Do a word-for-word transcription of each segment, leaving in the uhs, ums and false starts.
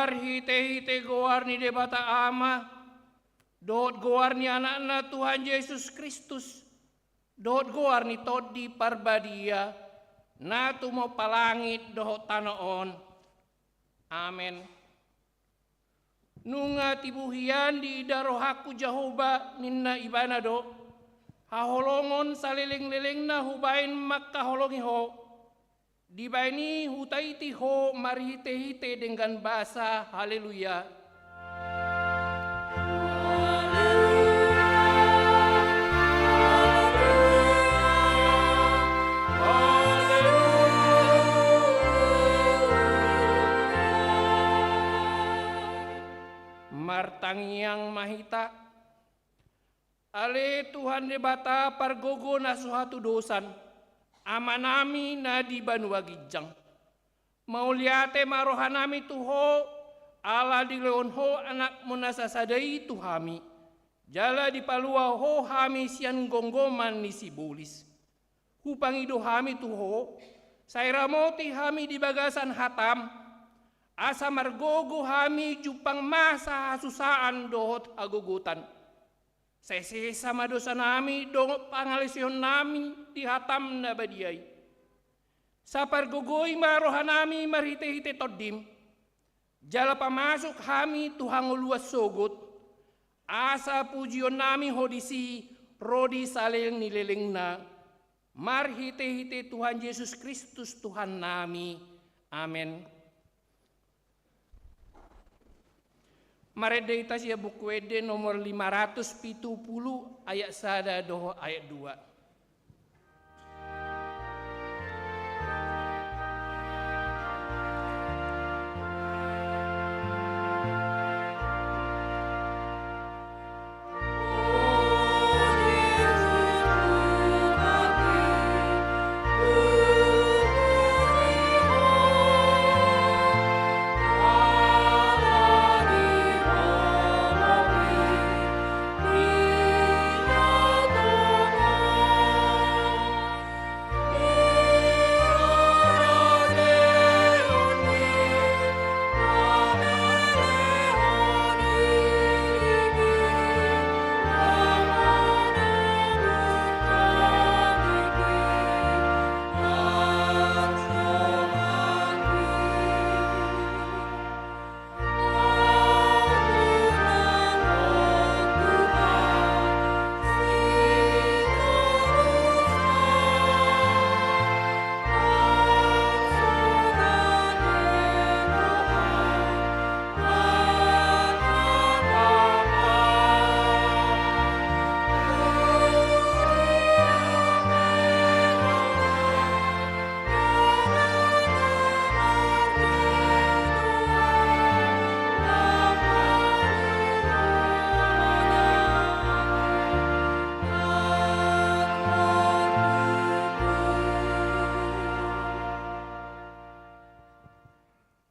Marhite-hite goar ni Debata Ama, dohot goar ni Anakna Tuhan Jesus Kristus, dohot goar ni Tondi Parbadia, na tumompa langit dohot tano on. Amen. Nunga tibu hian diida rohangku Jahowa, ninna Ibana do, haholongon saleleng-lelengna hubaen mangkaholongi ho. Dibaen i hutaiti ho marhite-hite denggan basa. Haleluya. Martangiang ma hita. Ale Tuhan Debata pargogo na so hatudosan, Amanami na di banua ginjang. Mauliate ma rohanami tu ho, ala dilehon ho Anakmu na sasada i tu hami, jala dipalua ho hami sian gomgoman ni sibolis. Hupangido hami tu ho, sai ramoti hami di bagasan hatam, asa margogo hami jumpang masa hasusaan dohot hagogotan. Sai sesa ma dosanami dohot pangaleseonnami di hatam na badia i. Sai pargogoi ma rohanami marhite-hite Tondim. Jala pamasuk hami tu hangoluan sogot, asa pujionnami ho disi ro di saleleng ni lelengna. Marhite-hite Tuhan Jesus Kristus Tuhannami. Amen. Marende hita sian Buku Ende nomor lima ratus pitu pulu ayat sada dohot ayat dua.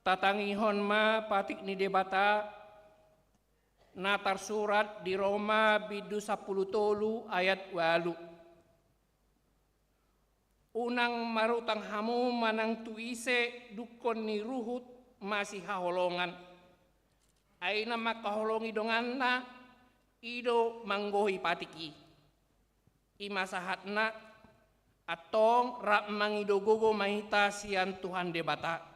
Tatangihon ma patik ni Debata na tarsurat di Roma bindu sampulu tolu ayat ualu. Unang marutang hamu manang tu ise dungkon ni ruhut masihaholongan. Ai na mangkaholongi donganna, i do manggohi patik i. I ma sahatna, antong rap mangido gogo ma hita sian Tuhan Debata.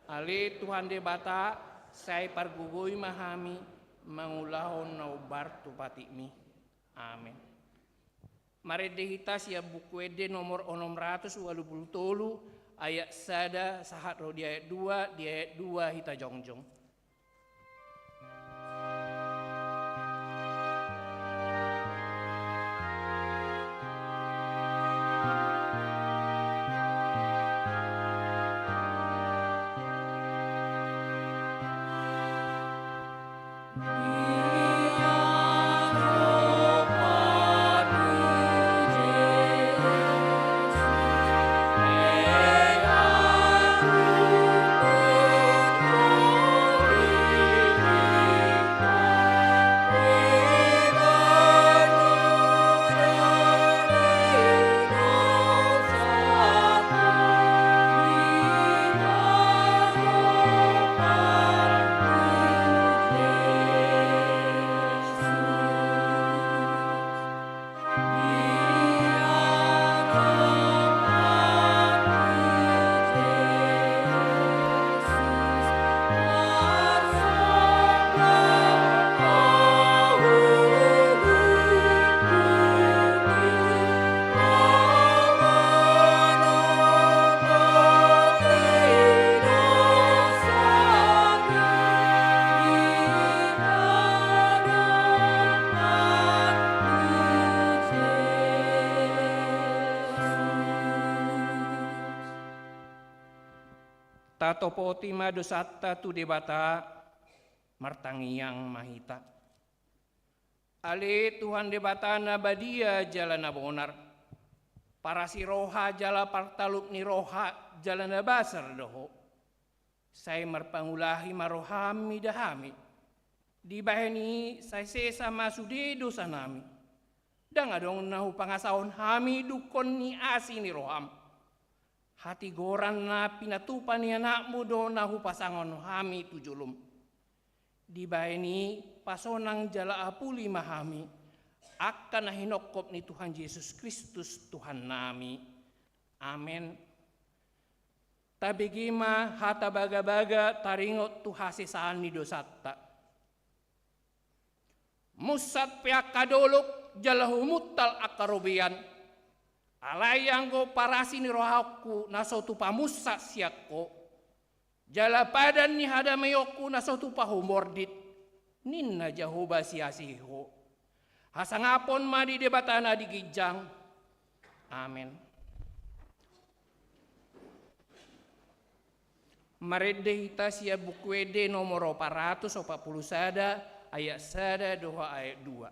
Ale Tuhan Debata, sai pargogoi ma hami mangulahon na umbar tu patikmi. Amen. Marende hita sian Buku Ende nomor onom ratus ualu pulu tolu, ayat sada sahat ro di ayat dua, di ayat dua hita jongjong. Tatopoti ma dosanta tu Debata, martangiang ma hita. Ale Tuhan Debata na badia jala na bonar, parasi roha jala partalup ni roha jala na basar do Ho. Sai marpangulahi ma roham mida hami. Dibahen i sai sesa ma sude dosanami. Ndang adong na hupangasahon hami dungkon ni asi ni roham. Hatigoran na pinatupa ni Anakmu do na hupasangap hami tu jolom. Dibahen i pasonang jala apuli ma hami, angka na hinongkop ni Tuhan Jesus Kristus Tuhannami. Amen. Tabege ma hata bagabaga taringot tu hasesaan ni dosanta. Munsat pe angka dolok jala humuntal angka robean. Alai anggo parasi ni rohangku na so tupa munsat sian Ho, jala padan ni hadameonku na so tupa humordit, ninna Jahowa siasihon Ho. Hasangapon ma di Debata na di ginjang. Amen. Marende hita sian Buku Ende nomor opat ratus opat pulu sada, ayat sada dohot ayat dua.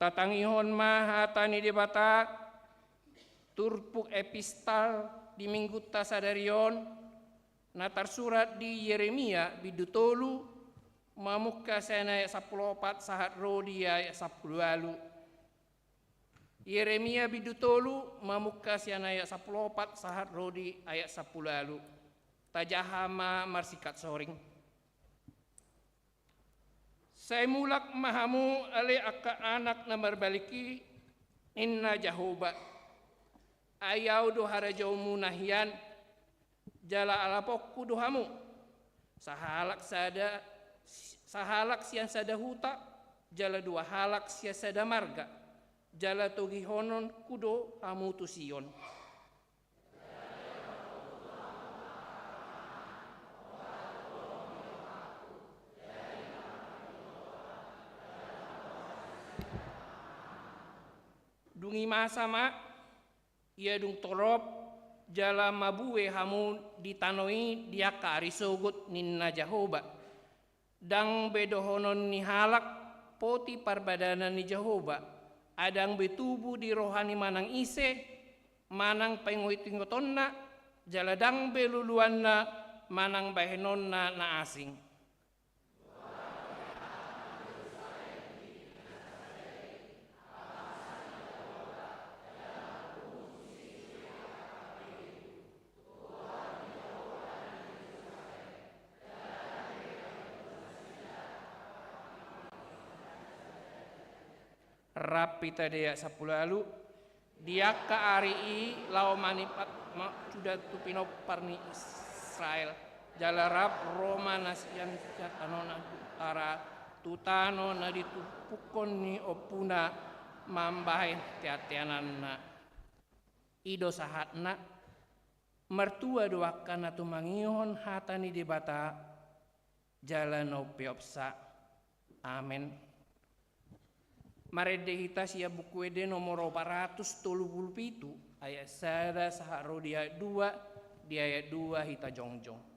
Tatangihon ma hata ni Debata, turpuk epistel di Minggunta sadari on, na tarsurat di Yeremia bindu tolu, mamungka sian ayat sampulu opat sahat ro di ayat sampulu ualu. Yeremia bindu tolu, mamungka sian ayat sampulu opat sahat ro di ayat sampulu ualu. Tajaha ma marsingkat soring. Sai mulak ma hamu ale angka anak na marbalik i, ninna Jahowa. Ai Ahu do harajaonmuna hian, jala alaponku do hamu. Sahalak sada, sahalak sian sada huta, jala dua halak sian sada marga, jala togihononku do hamu tu Sion. Dung i masa ma, ia dung torop, jala mabue hamu di tano i di angka ari sogot, ninna Jahowa. Ndang be dohonon ni halak, poti parbadanan ni Jahowa, ai ndang be tubu di roha ni manang ise, manang paingotingotonna, jala ndang be luluanna, manang bahenonna na asing. Rap hita di ayat sampulu ualu. Di angka ari i laho manipat ma-, suda tu pinompar ni Israel, jala rap ro ma na sian, sian tano na utara tu tano na ditumpukhon ni ompuna mambahen teanteananna. I do sahatna. Martua do angka na tumangihon hata ni Debata jala na umpeopsa. Amen. Marende hita sian Buku Ende nomor opat ratus tolu pulu pitu, ayat sada sahat ro di ayat dua, di ayat dua hita jongjong.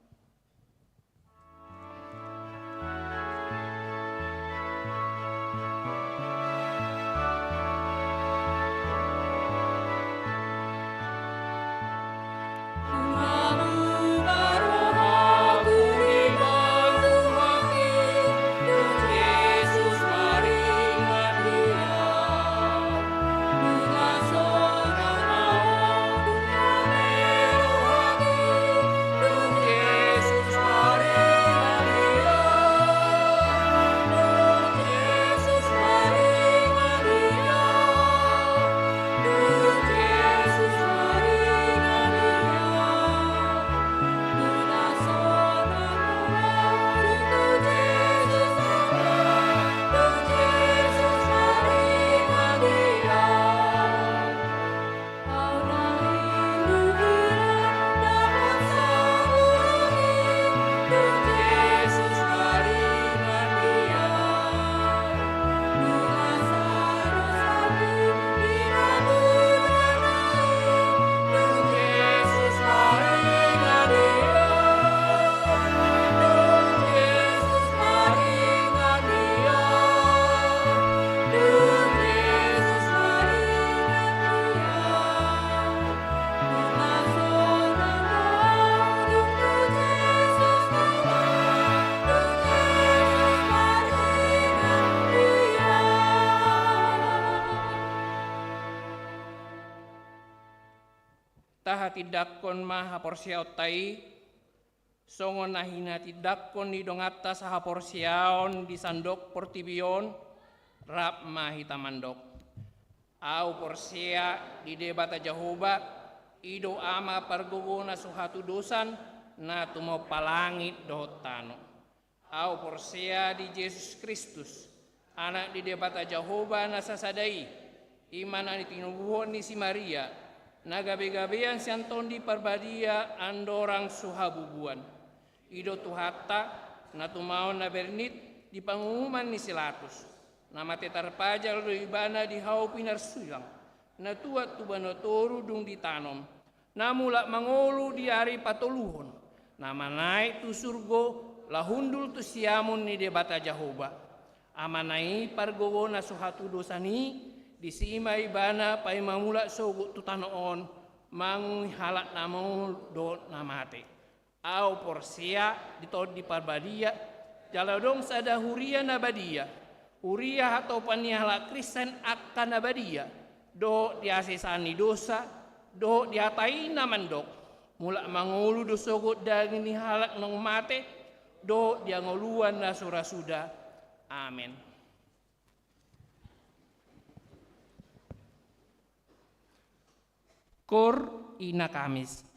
Tahatindangkon ma haporseaonta i, songon na hinatindangkon ni donganta sahaporseaon di sandok portibi on, rap ma hita mandok. Ahu porsea di Debata Jahowa, i do Ama pargogo na so hatudosan, na tumompa langit dohot tano. Ahu porsea di Jesus Kristus, Anak ni Debata Jahowa na sasada i, i ma na tinobuhon ni si Maria, na gabegabean sian Tondi Parbadia andorang so habubuan. I do Tuhanta, na tumaon na bernit di panguhuman ni si Latus. Na mate tarpajal do Ibana di hau pinarsilang, na tuat tu banua toru dung ditanom, na mulak mangolu di ari patoluhon, na manaek tu surgo, laho hundul tu siamun ni Debata Jahowa. Amana i pargogo na so hatudosan i, disi ma Ibana paima mulak sogot tu tano on, mangihut halak na mangolu dohot na mate. Ahu porsea di Tondi Parbadia, jala adong sada huria na badia, huria hatopan ni halak Kristen angka na badia, dohot di hasesaan ni dosa, dohot di hata i na mandok, mulak mangolu do sogot daging ni halak naung mate, dohot di hangoluan na so ra suda. Amen. Koor ina Kamis.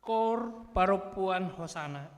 Kor parompuan Hosana.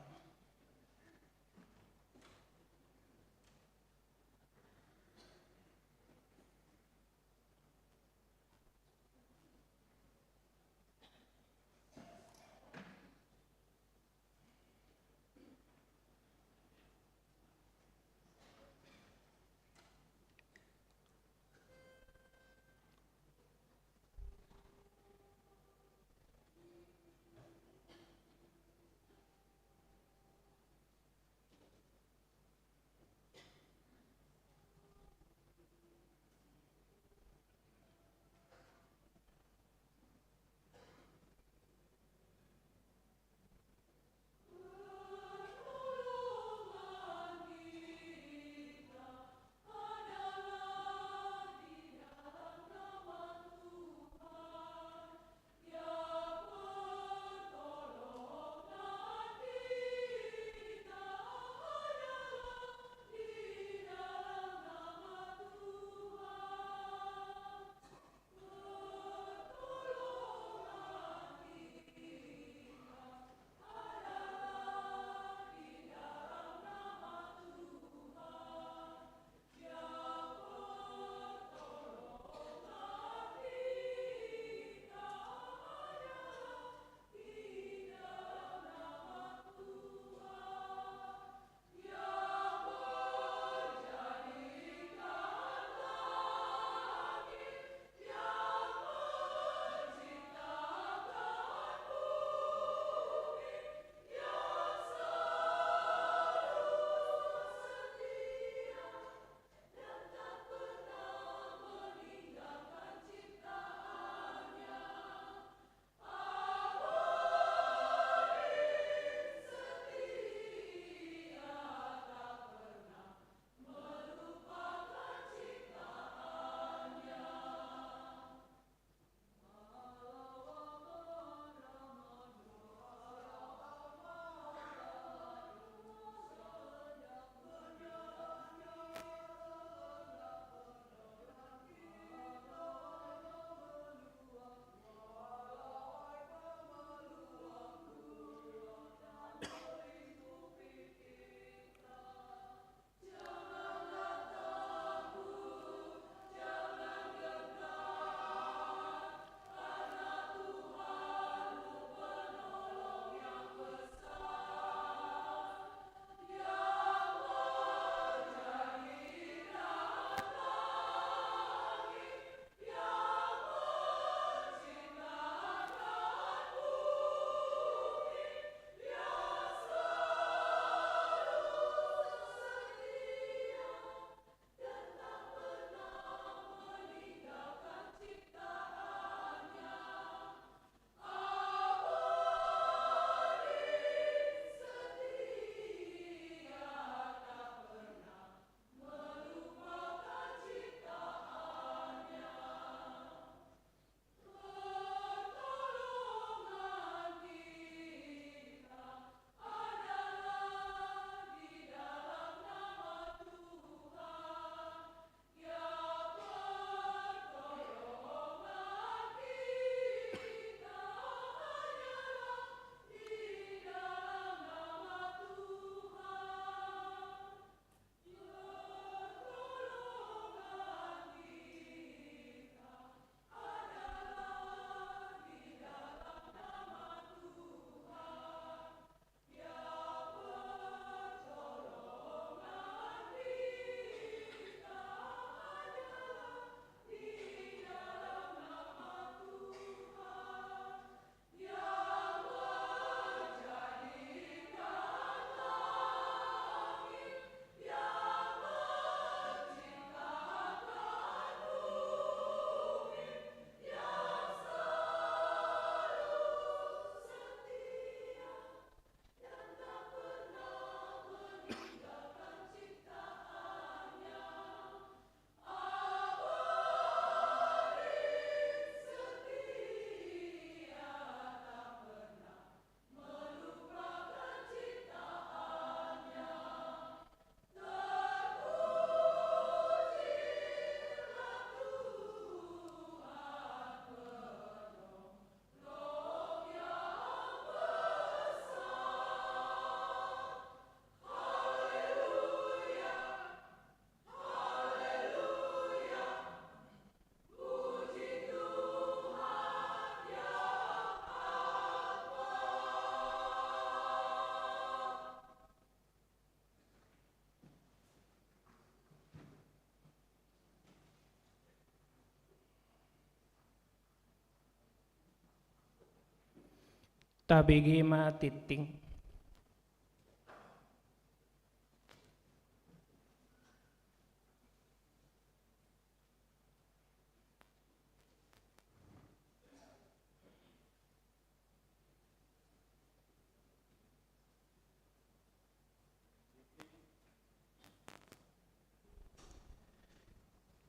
Tabege ma tingting.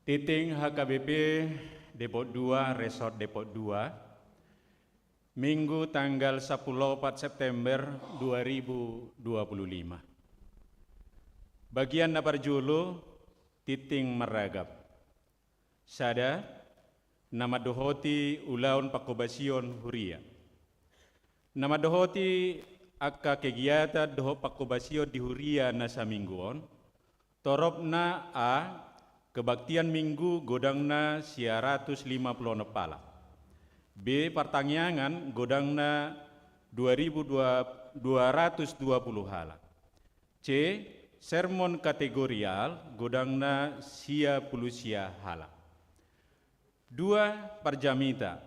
Tingting H K B P Depok dua, Resort Depok dua, Minggu tanggal sampulu opat September dua ribu dua puluh lima. Bagian na parjolo, tingting marragam. Sada, na mandohoti ulaon panghobasion huria. Na mandohoti angka kegiatan dohot panghobasion di huria na saminggu on, toropna: A, kebaktian Minggu godangna sia ratus lima pulu onom halak. B, partangiangan godangna dua ribu dua, dua ratus dua puluh halak. C, sermon kategorial godangna sia pulu sia halak. Dua, parjamita.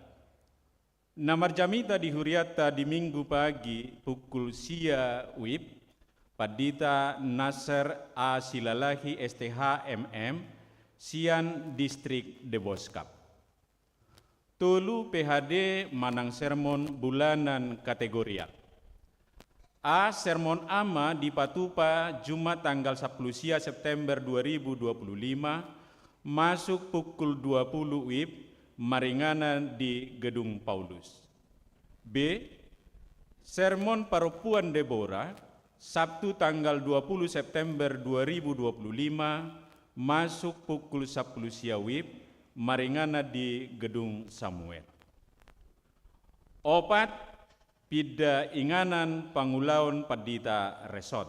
Na marjamita di hurianta di Minggu pagi pukul sia WIB, Pandita Nasser A Silalahi, S T H, M M, sian Distrik Deboskap. Tolu, P H D manang sermon bulanan kategorial. A, sermon ama dipatupa Jumat tanggal sampulu sia September dua ribu dua puluh lima, masuk pukul dua pulu WIB, maringanan di Gedung Paulus. B, sermon parompuan Debora, Sabtu tanggal dua pulu September dua ribu dua puluh lima, masuk pukul sampulu sia WIB, maringanan di Gedung Samuel. Opat, pinda inganan pangulaon pandita resort.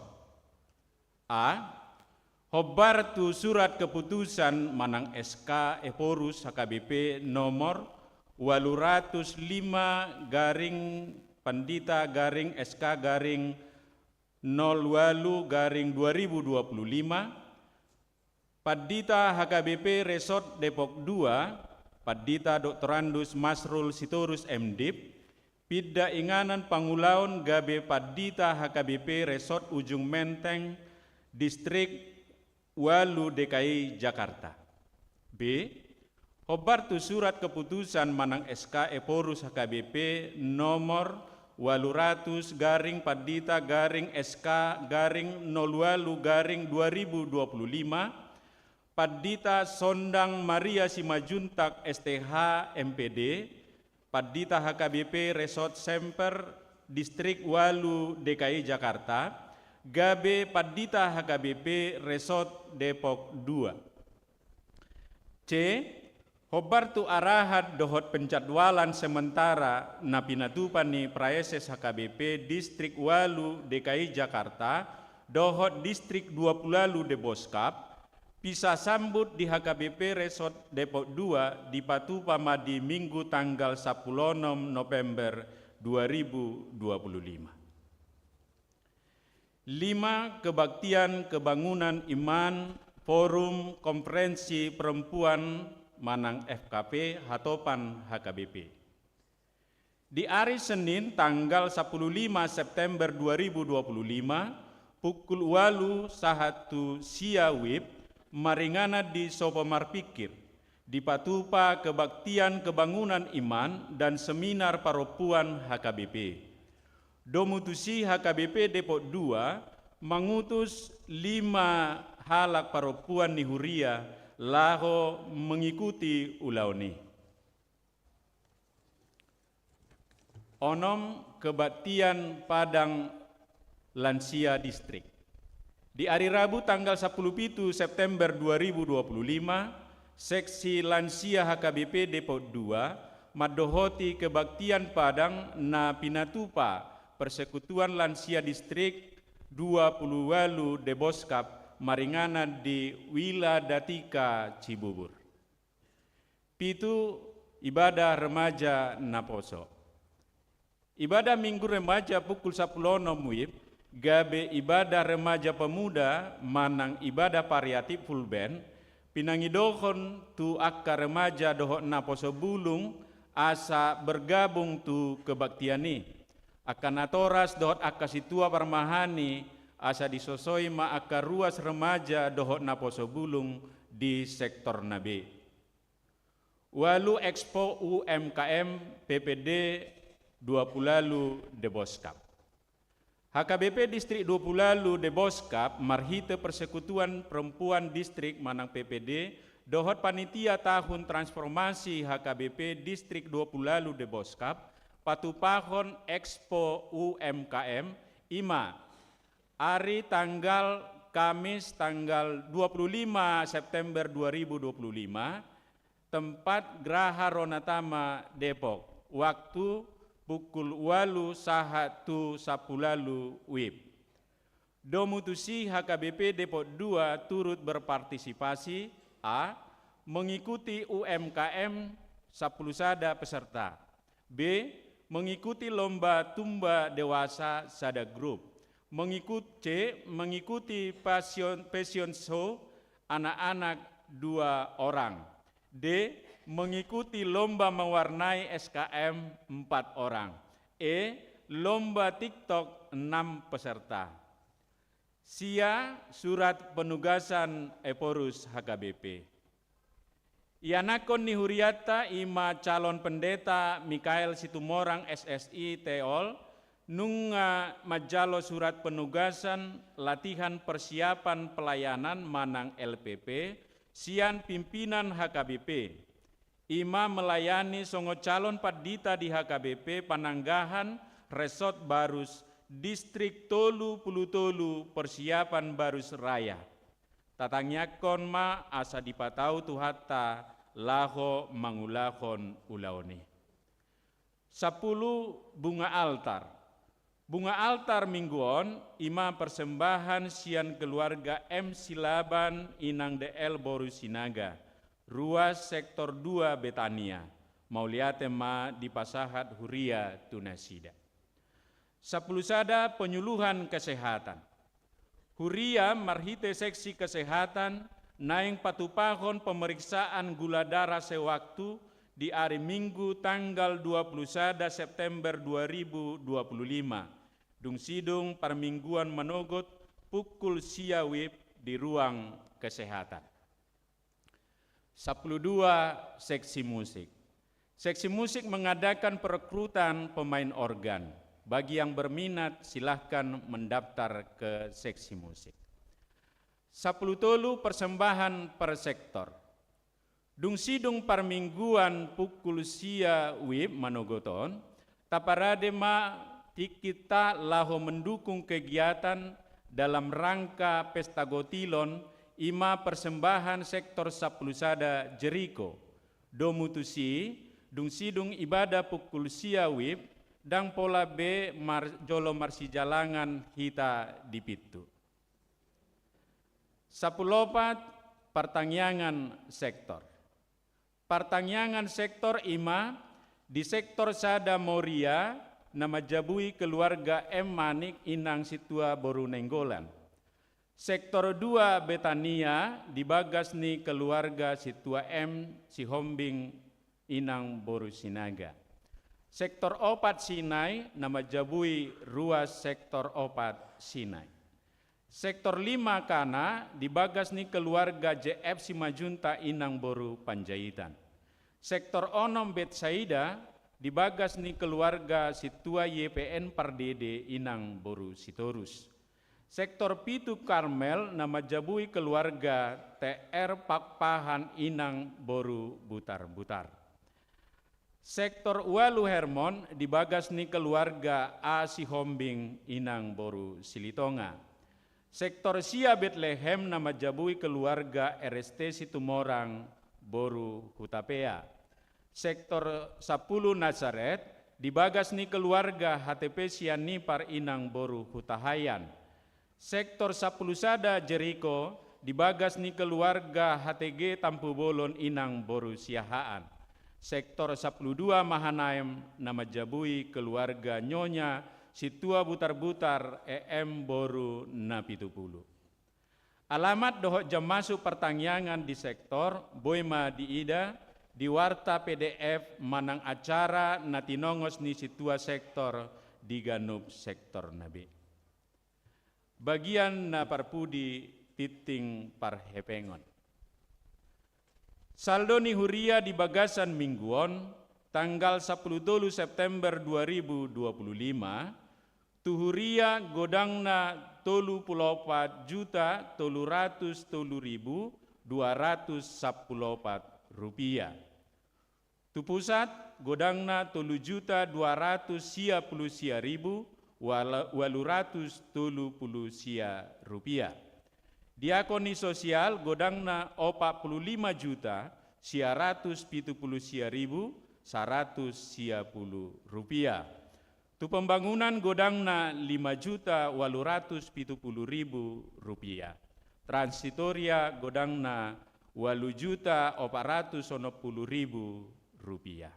A, hombar tu surat keputusan manang S K Ephorus H K B P nomor ualu ratus lima garing pandita garing S K garing nol ualu garing dua ribu dua puluh lima, Pandita H K B P Resort Depok dua, Pandita Doktorandus Masrul Sitorus, M Div, pinda inganan pangulaon gabe Pandita H K B P Resort Ujung Menteng, Distrik ualu D K I Jakarta. B, hombar tu surat keputusan manang S K Ephorus H K B P nomor ualu ratus garing pandita garing S K garing nol ualu garing dua ribu dua puluh lima, Pandita Sondang Maria Simanjuntak, S T H, M P D, Pandita H K B P Resort Semper, Distrik ualu D K I Jakarta, gabe Pandita H K B P Resort Depok dua. C, hombar tu arahan dohot penjadwalan sementara na pinatupa ni Praeses H K B P Distrik ualu D K I Jakarta dohot Distrik dua pulu ualu Deboskap, pisasambut di H K B P Resort Depok dua dipatupa ma di Minggu tanggal sampulu onom November dua ribu dua puluh lima. Lima, kebaktian kebangunan iman Forum Konferensi Perempuan manang F K P Hatopan H K B P. Di ari Senin tanggal sampulu lima September dua ribu dua puluh lima, pukul ualu sahat tu sia WIB, maringanan di Sopo Marpikir, dipatupa kebaktian kebangunan iman dan seminar parompuan H K B P. Domu tusi H K B P Depok dua mangutus lima halak parompuan ni huria laho mengikuti ulaon i. Onom, kebaktian padang lansia distrik. Di ari Rabu tanggal sampulu pitu September dua ribu dua puluh lima, seksi lansia H K B P Depok dua mandohoti kebaktian padang na pinatupa Persekutuan Lansia Distrik dua pulu ualu Deboskap maringanan di Wiladatika Cibubur. Pitu, ibadah remaja naposo. Ibadah Minggu Remaja pukul sampulu onom WIB, gabe ibadah remaja pemuda manang ibadah variatif full band, pinangidohon tu angka remaja dohot naposo bulung asa bergabung tu kebaktian i. angka natoras dohot angka sintua parmahani, asa disosoi ma angka ruas remaja dohot naposo bulung di sektorna be. Ualu, Expo U M K M P P D dua puluh ualu Deboskap. H K B P Distrik dua puluh ualu Deboskap marhite Persekutuan Perempuan Distrik manang P P D dohot panitia tahun transformasi H K B P Distrik dua puluh ualu Deboskap patupahon Expo U M K M, i ma ari tanggal Kamis tanggal dua puluh lima September dua ribu dua puluh lima, tempat Graha Ronatama, Depok, waktu pukul ualu sahat tu sampulu ualu wib. Domu tusi, H K B P Depok dua turut berpartisipasi: A, mengikuti U M K M sampulu sada peserta. B, mengikuti lomba tumba dewasa sada grup. Mengikut-, C, mengikuti fashion, fashion show anak-anak dua orang. D, mengikuti lomba mewarnai S K M empat orang. E, lomba TikTok enam peserta. Sia surat penugasan Ephorus H K B P. Ianakhon ni hurianta, i ma calon pendeta Mikael Situmorang, S S I, Teol, nunga manjalo surat penugasan latihan persiapan pelayanan manang L P P sian pimpinan H K B P. I ma melayani songon calon pandita di H K B P Pananggahan, Resort Barus, Distrik tolu pulu tolu, persiapan Barus Raya. Tatangiangkon ma asa dipatau Tuhanta laho mangulahon ulaon i. Sampulu, bunga altar. Bunga altar minggu on i ma persembahan sian keluarga M Silaban, Inang D L boru Sinaga, ruas sektor dua Betania. Mauliate ma dipasahat huria tu nasida. Sampulu sada, penyuluhan kesehatan. Huria marhite seksi kesehatan naeng patupahon pemeriksaan gula darah sewaktu di ari Minggu tanggal dua pulu sada September dua ribu dua pulu lima, dung sidung parmingguan manogot pukul sia wib di ruang kesehatan. Sampulu dua, seksi musik. Seksi musik mengadakan perekrutan pemain organ. Bagi yang berminat, silahkan mendaftar ke seksi musik. Sampulu tolu, persembahan per sektor. Dung sidung parmingguan pukul sia wib manogot on, taparade ma tingkinta laho mendukung kegiatan dalam rangka Pesta Gotilon, i ma persembahan sektor sampulu sada Jeriko. Domu tusi, dung sidung ibadah pukul sia wib, ndang pola be mar-, jolo marsijalangan hita di pintu. Sampulu opat, partangiangan sektor. Partangiangan sektor i ma di sektor sada Moria, na manjabui keluarga M Manik, Inang Sintua boru Nainggolan. Sektor dua Betania, di bagas ni keluarga Sintua M Sihombing, Inang boru Sinaga. Sektor opat Sinai, na manjabui ruas sektor opat Sinai. Sektor lima Kana, di bagas ni keluarga J F Simanjuntak, Inang boru Panjaitan. Sektor onom Betsaida, di bagas ni keluarga Sintua Y P N Pardede, Inang boru Sitorus. Sektor pitu Karmel, na manjabui keluarga T R Pakpahan, Inang boru Butarbutar. Sektor ualu Hermon, di bagas ni keluarga A Sihombing, Inang boru Silitonga. Sektor sia Betlehem, na manjabui keluarga R S T Situmorang boru Hutapea. Sektor sampulu Nasaret, di bagas ni keluarga H T P Sianipar, Inang boru Hutahaean. Sektor sampulu sada Jeriko, di bagas ni keluarga H T G Tampubolon, Inang boru Siahaan. Sektor sampulu dua Mahanaim, na manjabui keluarga Nyonya Sintua Butarbutar, E M boru Napitupulu. Alamat dohot jam masuk partangiangan di sektor boi ma diida di warta P D F manang acara na tinongos ni sintua sektor di ganup sektorna be. Bagian na parpudi, tinting parhepengon. Saldo ni huria di bagasan minggu on, tanggal sampulu tolu September dua ribu dua pulu lima, tu huria godangna tolu pulu opat juta tolu ratus tolu ribu dua ratus sampulu opat rupiah. Tu pusat, godangna tolu juta dua ratus sia pulu sia ribu ualu ratus tolu pulu sia rupiah. Diakon ni sosial, godangna opat pulu lima juta sia ratus pitu pulu sia ribu saratus sia pulu rupiah. Tu pembangunan, godangna lima juta ualu ratus pitu pulu ribu rupiah. Transitoria, godangna ualu juta opat ratus onom pulu ribu rupiah.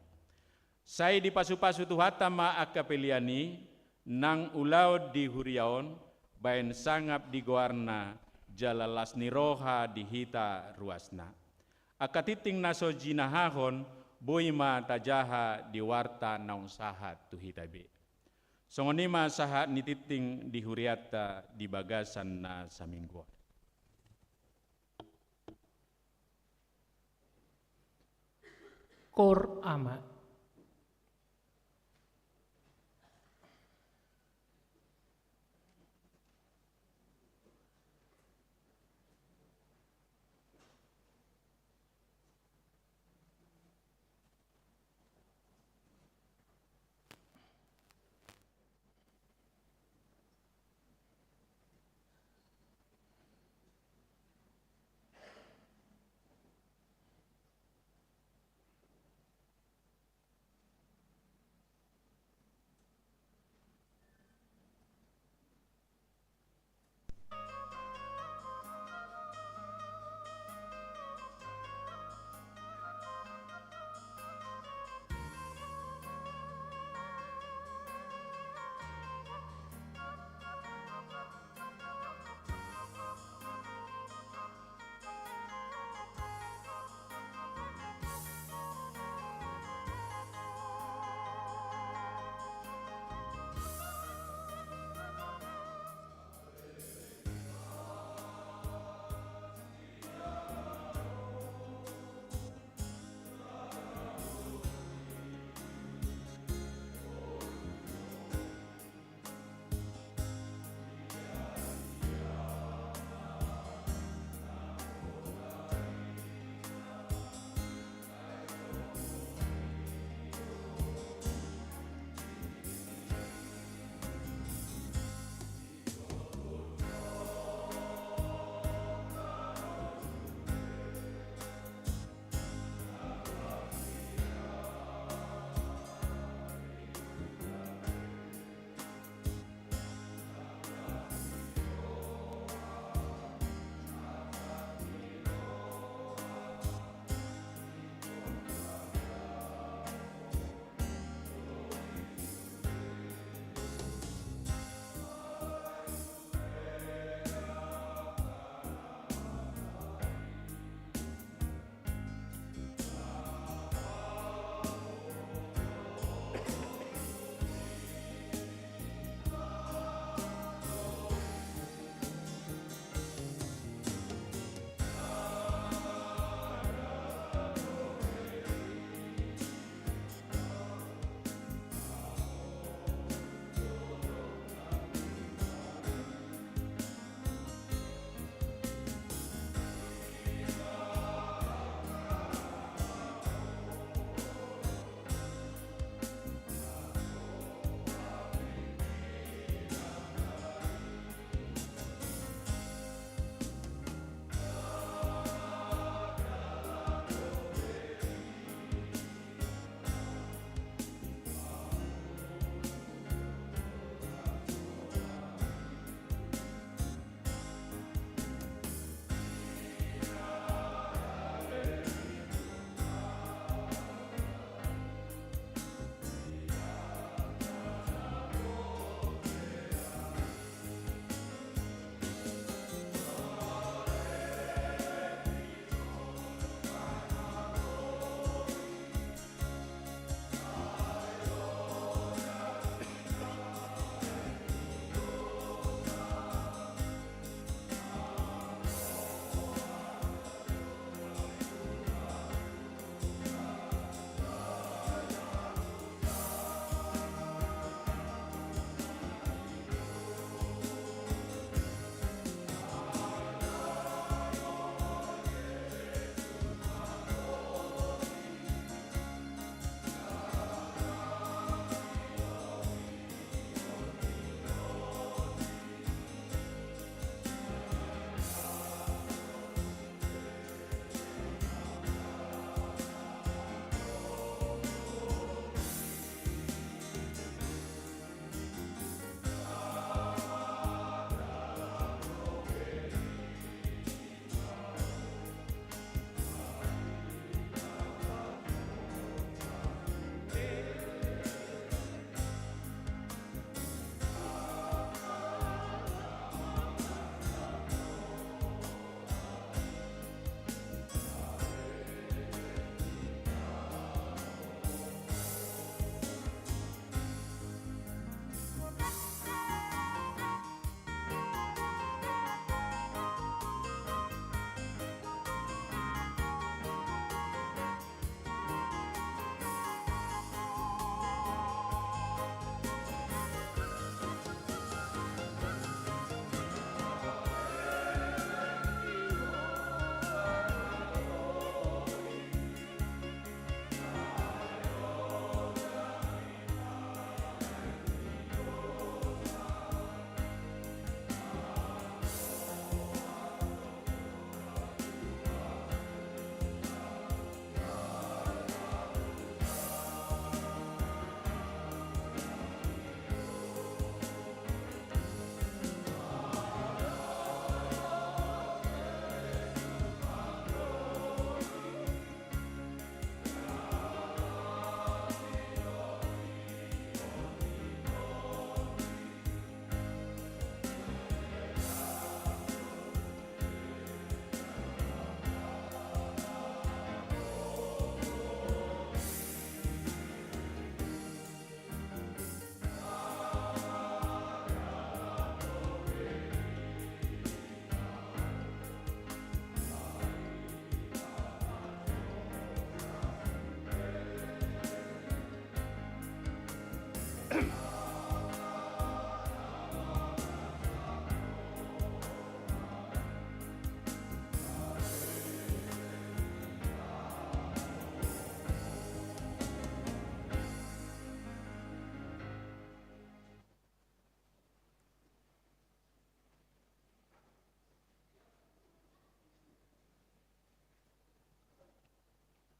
Sai dipasupasu Tuhanta ma angka pelean i, nang ulaon di huria on, baen sangap di goarna, jala las ni roha di hita ruasna. Angka tinting na so jinahahon, boi ma tajaha di warta naung sahat tu hita be. Songon i ma sahat ni tinting di hurianta di bagasan na saminggu on. Kor ama.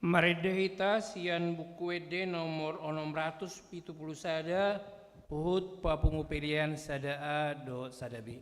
Marende hita sian Buku Ende nomor onom ratus pitu pulu sada, huhut papungu pelean sada A dohot sada B.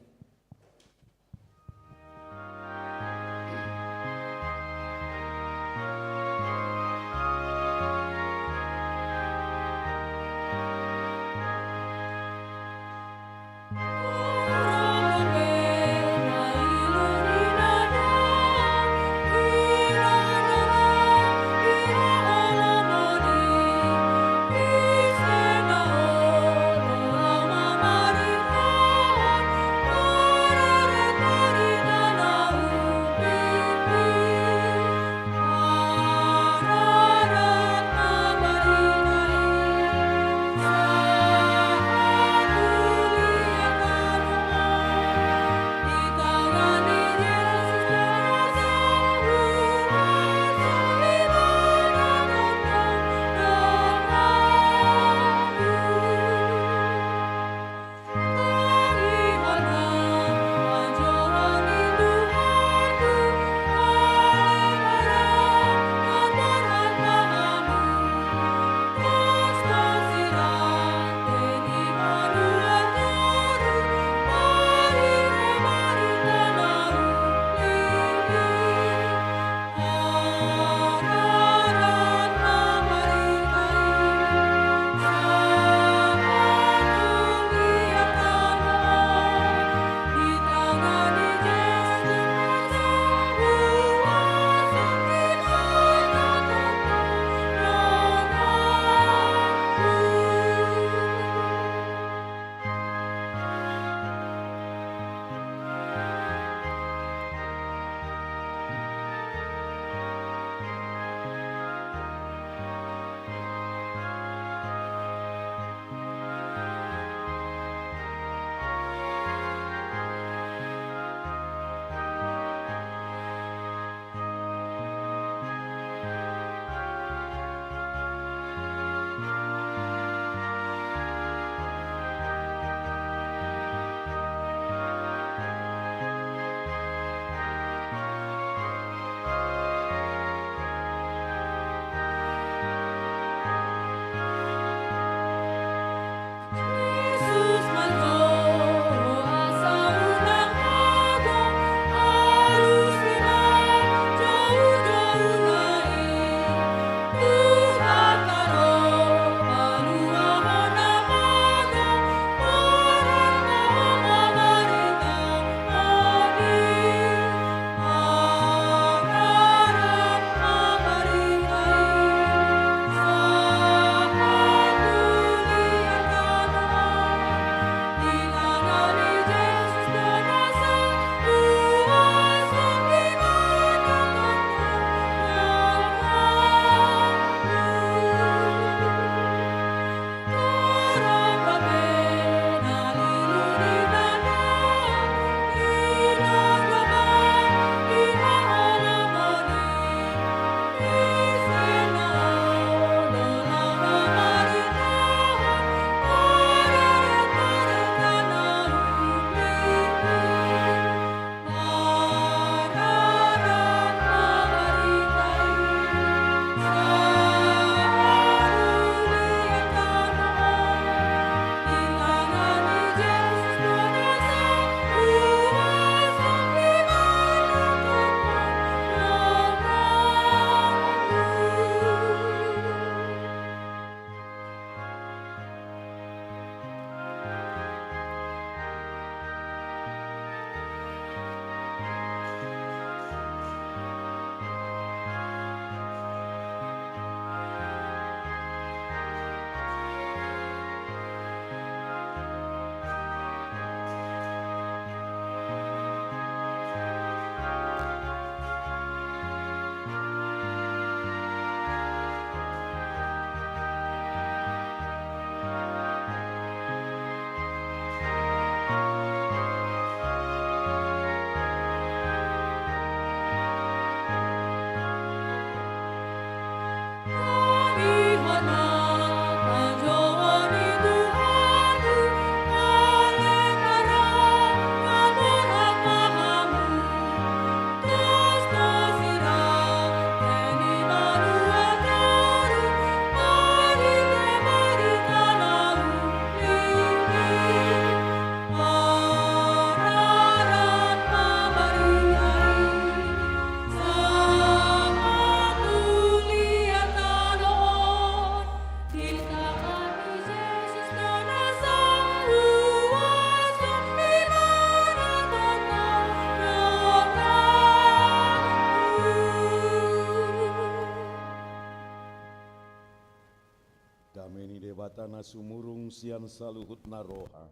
Dame ni Debata na sumurung sian saluhutna roha,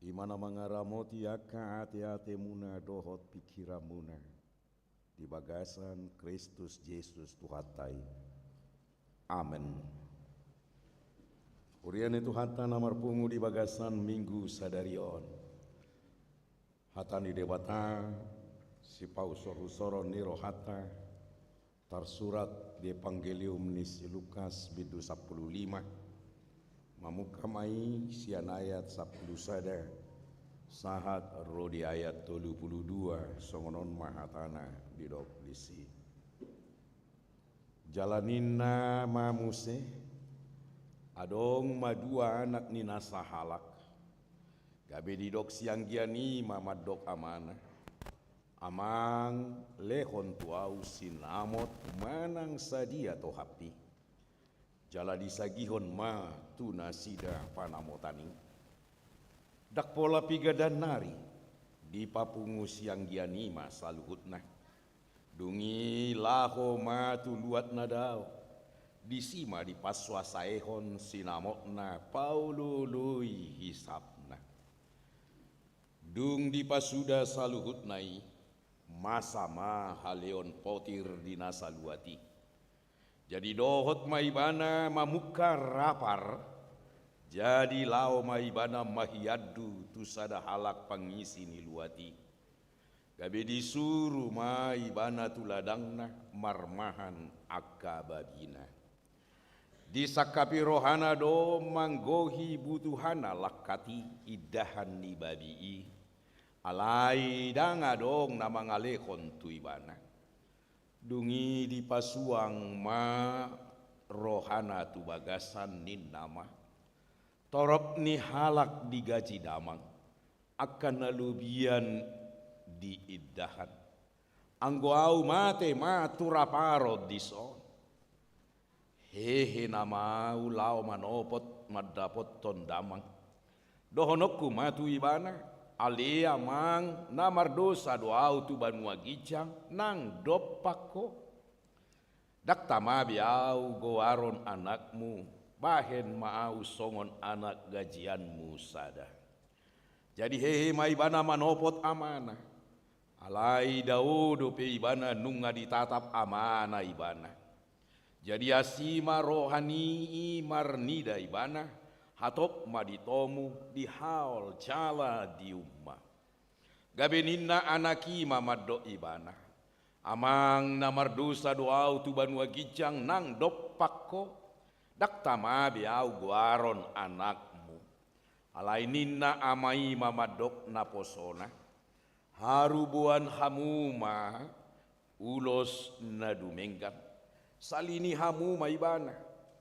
i ma na mangaramoti angka ateatemuna dohot pingkiranmuna di bagasan Kristus Jesus Tuhanta i. Amen. Huria ni Tuhanta na marpungu di bagasan Minggu sadari on, hata ni Debata sipahusorhusoron ni rohanta tarsurat di Evangelium ni si Lukas bindu sampulu lima, mamungka ma i sian ayat sampulu sada sahat ro di ayat tolu pulu dua. Songon on ma hatana didok disi. Jala ninna ma muse: Adong ma dua anak ni na sahalak. Gabe didok sianggian i ma mandok amana: Amang, lehon tu ahu sinamot manang sadia tohapmi. Jala disagihon ma tu nasida panamotan i. Ndang pola piga dan nari, dipapungu sianggian i ma saluhutna. Dung i laho ma tu luat na dao, disi ma dipansuasaehon sinamotna paolooloi hisapna. Dung dipasuda saluhutna i, masa ma haleon potir di na saluat i. Jadi dohot ma ibana mamungka rapar, jadi laho ma ibana mahiandu tu sada halak pangisi ni luat i. Gabe disuru ma ibana tu ladangna marmahan angka babina. Disangkapi rohana do manggohi butuhana langkat i indahan ni babi i, alai ndang adong na mangalehon tu ibana. Dung i dipasuang ma rohana tu bagasan ninna ma: Torop ni halak digaji damang, angka na lobian di indahan. Anggo ahu mate ma tu raparon dison. Hehe nama ahu laho manopot mandapothon damang. Dohononku ma tu ibana: Ale amang, na mardosa do ahu tu banua ginjang, nang dompak ho. Ndang tama be ahu goaron anakmu, bahen ma ahu songon anak gajianmu sada. Jadi hehe ma ibana manopot amana. Alai dao dope ibana nunga ditatap amana ibana. Jadi asi ma roha ni i marnida ibana, hatop ma ditomu, dihaol jala diumma. Gabe ninna anak i ma mandok ibana: Amang, na mardosa do ahu tu banua ginjang, nang dompak ho. Ndang tama be ahu goaron anakmu. Alai ninna ama i ma mandok naposona: Haruboan hamu ma ulos na dumenggan. Salini hamu ma ibana,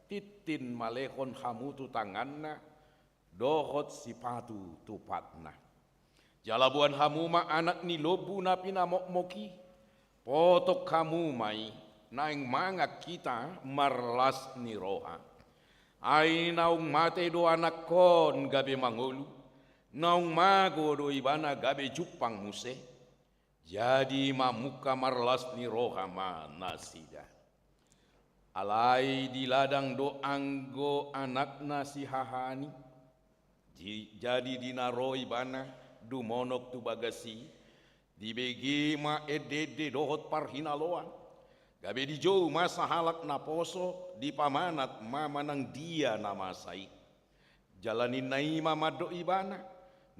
tintin ma lehon hamu tu tanganna, dohot sipatu tu patna. Jala boan hamu ma anak ni lombu na pinamokmok i, potong hamu ma i, naeng mangan hita marlas ni roha. Ai naung mate do anakkon gabe mangolu, naung mago do ibana gabe jumpang muse. Jadi mamungka marlas ni roha ma nasida. Alai di ladang do anggo anakna si hahaan i. Di, jadi di na ro ibana dumonok tu bagas i, dibege ma endeende dohot parhinaloan. Gabe dijou ma sahalak naposo, dipamanat ma manang dia na masa i. Jala ninna i ma mandok ibana: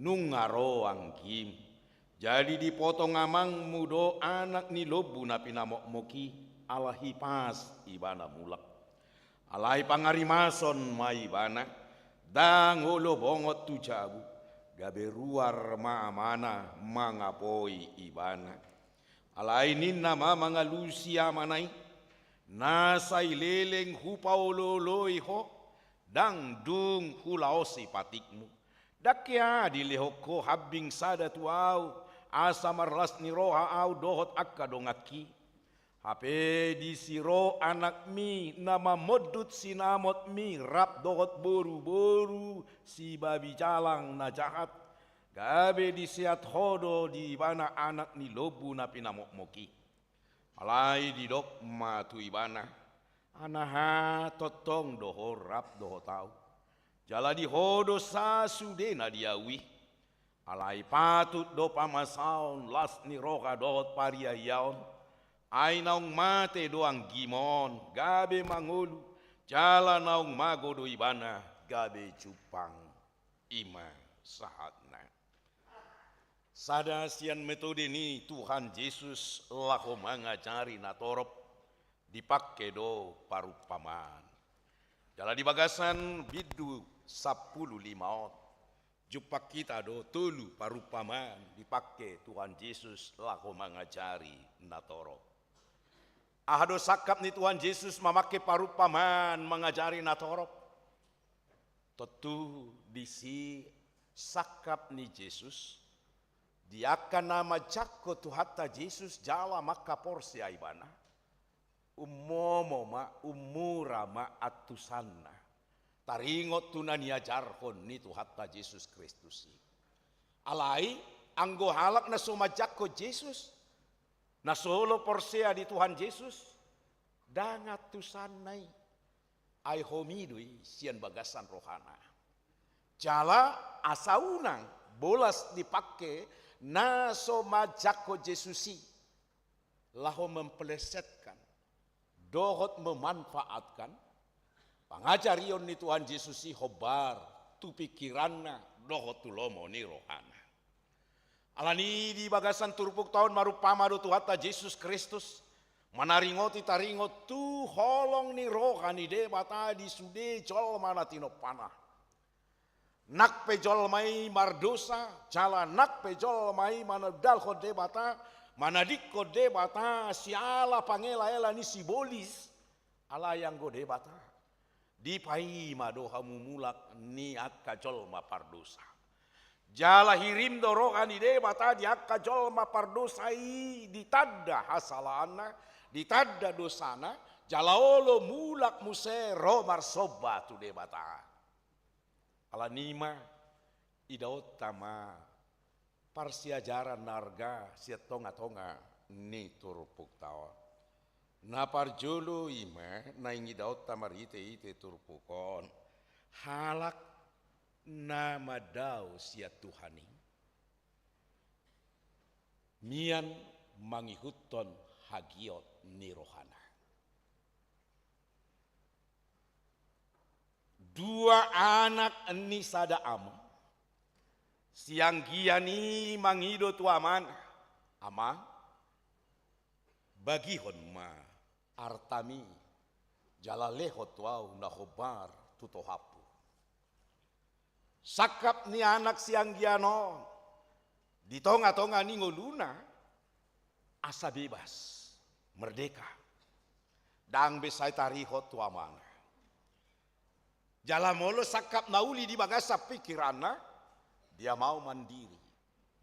Nunga ro anggim. Jadi dipotong amangmu do anak ni lombu na pinamokmok i, ala hipas ibana mulak. Alai pangarimason ma ibana, ndang olo bongot tu jabu, gabe ruar ma amana mangapoi ibana. Alai ninna ma mangalusi amana i: Na sai leleng hupaolooloi ho, ndang dung hulaosi patikmu. Ndang hea dilehon ho hambing sada tu ahu, asa marlas ni roha ahu dohot angka donganki. Hape disi ro anakmi na mamondut sinamotmi rap dohot boruboru sibabi jalang na jahat, gabe diseat ho do di ibana anak ni lombu na pinamokmok i. Alai didok ma tu ibana: Anaha, tongtong do Ho rap dohot ahu, jala di Ho do sasudena di ahu i. Alai patut do pamasaon las ni roha dohot pariahiaon, ai naung mate do anggim on gabe mangolu, jala naung mago do ibana gabe jumpang. I ma sahatna. Sada sian metode ni Tuhan Jesus laho mangajari natorop, dipangke do parumpamaan. Jala di bagasan bindu sampulu lima on, jumpang hita do tolu parumpamaan dipangke Tuhan Jesus laho mangajari natorop. Aha do sangkap ni Tuhan Jesus mamangke parumpamaan mangajari natorop? Tontu disi sangkap ni Jesus, di angka na manjangkon Tuhanta Jesus jala mangkaporseai ibana, ummomo ma, ummura ma antusanna taringot tu na niajarhon ni Tuhanta Jesus Kristus i. Alai, anggo halak na so manjangkon Jesus, na so olo porsea di Tuhan Jesus, ndang antusanna i. Ai homi do i sian bagasan rohana. Jala asa unang bolas dipangke na so manjangkon Jesus i laho mempelesetkan dohot memanfaatkan pangajarion ni Tuhan Jesus i hombar tu pingkiranna dohot tu lomo ni rohana. Alani i di bagasan turpukta on marumpama do Tuhanta Jesus Kristus manaringoti taringot tu holong ni roha ni Debata di sude jolma na tinompana. Nang pe jolma i mardosa, jala nang pe jolma i manundalhon Debata, manadingkon Debata siala pangelaela ni sibolis, alai anggo Debata, dipaima do hamumulak ni angka jolma pardosa. Jala hirim do roha ni Debata di angka jolma pardosa i ditanda hasalaanna, ditanda dosana, jala olo mulak muse ro marsomba tu Debata. Alani i ma, idaonta ma parsiajaran na arga sian tongatonga ni turpukta on. Na parjolo i ma naeng idaonta marhitehite turpuk on, halak na mandao sian Tuhan i mian mangihuthon hagiot ni rohana. Dua anak ni sada amang, sianggian i mangido tu amana, "Amang, bagihon ma artami, jala lehon tu ahu na hombar tu tohaphu." Sangkap ni anak sianggian on di tongatonga ni ngoluna, asa bebas, merdeka. Ndang be sai tarihot tu amana. Jala molo sangkap na uli di bagasan pingkiranna, dia mau mandiri.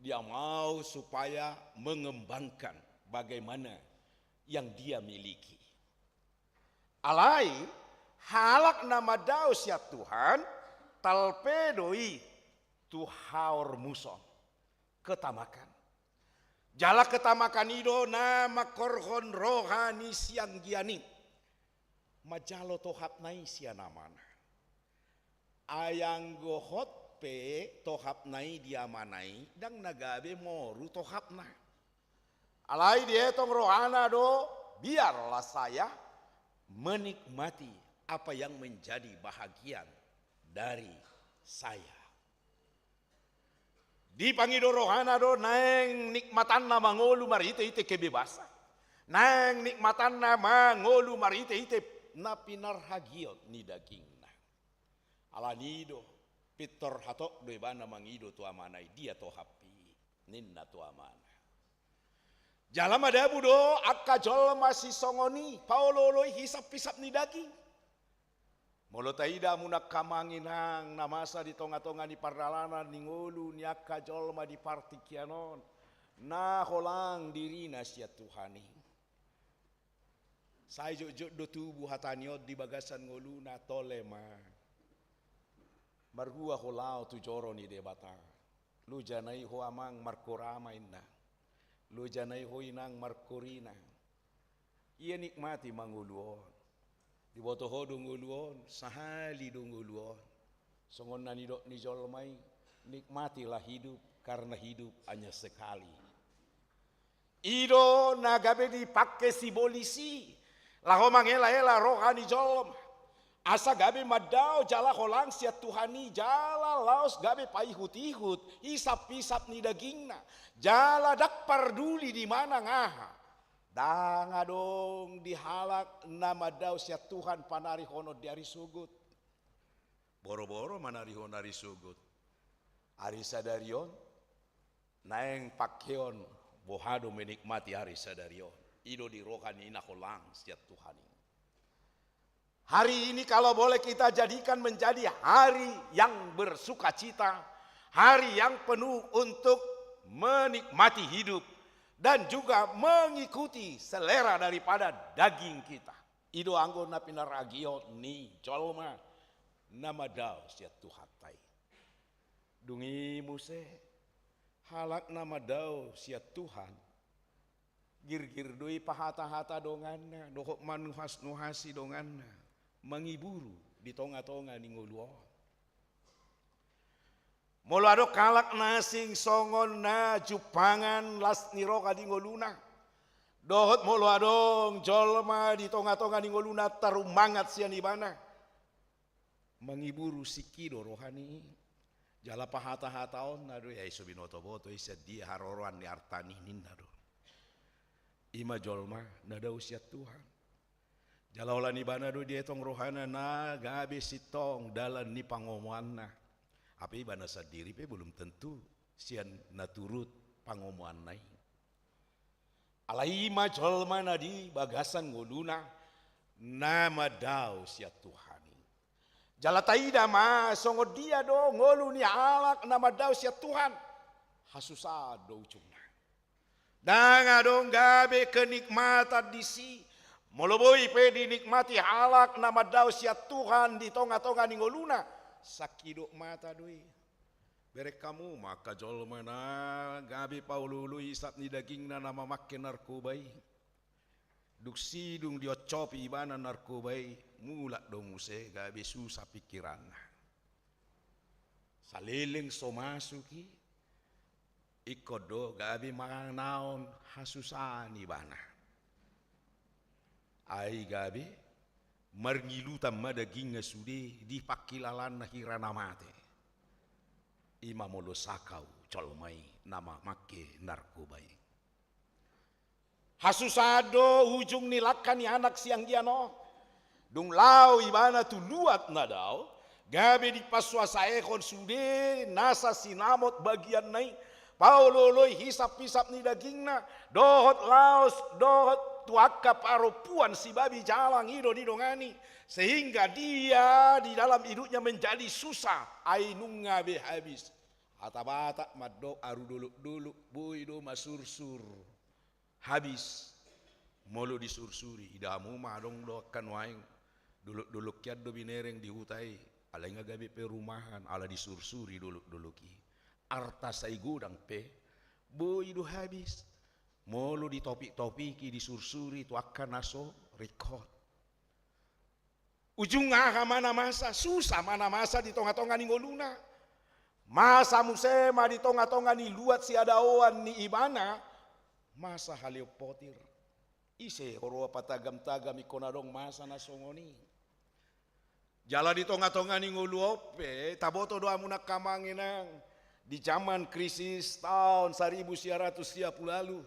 Dia mau supaya mengembangkan bagaimana yang dia miliki. Alai, halak na mandao sian Tuhan, talpe do i tu haormuson, ketamakan. Jala ketamakan i do na mangkorhon roha ni sianggian i manjalo tohapna i sian amana. Ai anggo hot pe tohapna i di amana i, ndang na gabe moru tohapna. Alai dietong rohana do, "Biarlah saya menikmati apa yang menjadi bahagian dari saya." Dipangido rohana do naeng nikmatanna mangolu marhitehite kebebasan. Naeng nikmatanna mangolu marhitehite na pinarhagiot ni dagingna. Alani i do, pintor hatop do ibana mangido tu amana i, "Dia tohaphi?" ninna tu amana. Jala madabu do angka jolma sisongon i, paolooloi hisaphisap ni daging. Molo taida muna angka amang inang na masa di tongatonga ni pardalanan ni ngolu ni angka jolma di partingkian on, na holang dirina sian Tuhan i. Sai jotjot do tubu hata ni on di bagasan ngoluna, "Tole ma, marhua ho laho tu joro ni Debata. Lojana i ho amang markorama inna. Lojana i ho inang markorina. Ia nikmati ma ngolu on. Diboto ho do ngolu on, sahali do ngolu on. Songon na nidok ni jolma i, nikmatilah hidup, karena hidup hanya sekali. I do na gabe dipangke sibolis i laho mangelaela roha ni jolma, asa gabe mandao jala holang sian Tuhan i, jala laos gabe paihutihut hisaphisap ni dagingna, jala ndang parduli di manang aha. Ndang adong di halak na mandao sian Tuhan panarihonon di ari sogot. Boroboro manarihon ari sogot. Ari sadari on naeng pangkeon, boha do menikmati ari sadari on. I do di roha ni na holang sian Tuhan i. Hari ini kalau boleh kita jadikan menjadi hari yang bersukacita, hari yang penuh untuk menikmati hidup, dan juga mengikuti selera daripada daging kita. I do anggo na pinaragion ni jolma na mandao sian Tuhanta i. Dung i muse, halak na mandao sian Tuhan, girgir do i pahatahata donganna dohot manuhasnuhasi donganna, mangiburu di tongatonga ni ngolu on. Molo adong halak na asing songon na jumpangan las ni roha di ngoluna, dohot molo adong jolma di tongatonga ni ngoluna tarummangat sian ibana, mangiburu singki do rohana i. Jala pahatahataonna do i, ai so binotoboto i sian dia haroroan ni artana i, ninna do. I ma jolma na dao sian Tuhan. Jala holan ibana do dietong rohana na gabe sintong dalan ni pangomoanna. Hape ibana sandiri pe belum tentu sian na turut pangomoanna i. Alai i ma jolma na di bagasan ngoluna na mandao sian Tuhan i. Jala taida ma songon dia do ngolu ni halak na mandao sian Tuhan. Hasusaan do ujungna. Ndang adong gabe kenikmatan disi. Molo boi pe dinikmati halak na mandao sian Tuhan di tongatonga ni ngoluna, sangkidop mata do i. Bereng hamu ma angka jolma na gabe paolooloi hisap ni dagingna na mamangke narkoba i. Dung sidung dioncopi ibana narkoba i, mulak do muse gabe susa pingkiranna. Saleleng so masuk i, ingkon do gabe manaon hasusaan ibana. Ai gabe marngilutan ma dagingna sude di pangkilalaanna hira na mate. I ma molo sakau jolma i na mamangke narkoba i. Hasusaan do ujung ni langka ni anak sianggian on. Dung laho ibana tu luat na dao, gabe dipasuasaehon sude nasa sinamot bagianna i, paolooloi hisaphisap ni dagingna, dohot laos dohot tu angka parompuan sibabi jalang i do didongani, sehingga dia di dalam hidupnya menjadi susah, ai nunga be habis. Hata Batak mandok aru dolokdolok boi do masursur. Habis. Molo disursuri, ida hamu ma adong do angka nuaeng dolokdolok hian do binereng di huta i, alai nga gabe perumahan ala disursuri dolokdolok i. Arta sai godang pe boi do habis. Molo ditopiktopiki, disursuri tu angka na so ringkot. Ujungna aha ma na masa? Susah ma na masa di tongatonga ni ngoluna. Masa muse ma di tongatonga ni luat siadaoan ni ibana, masa haleon potir. Ise huroha patagamtagam ingkon adong masa na songon i. Jala di tongatonga ni ngolu on pe, taboto do hamu angka amang inang, di jaman krisis taon saribu sia ratus sia pulu ualu,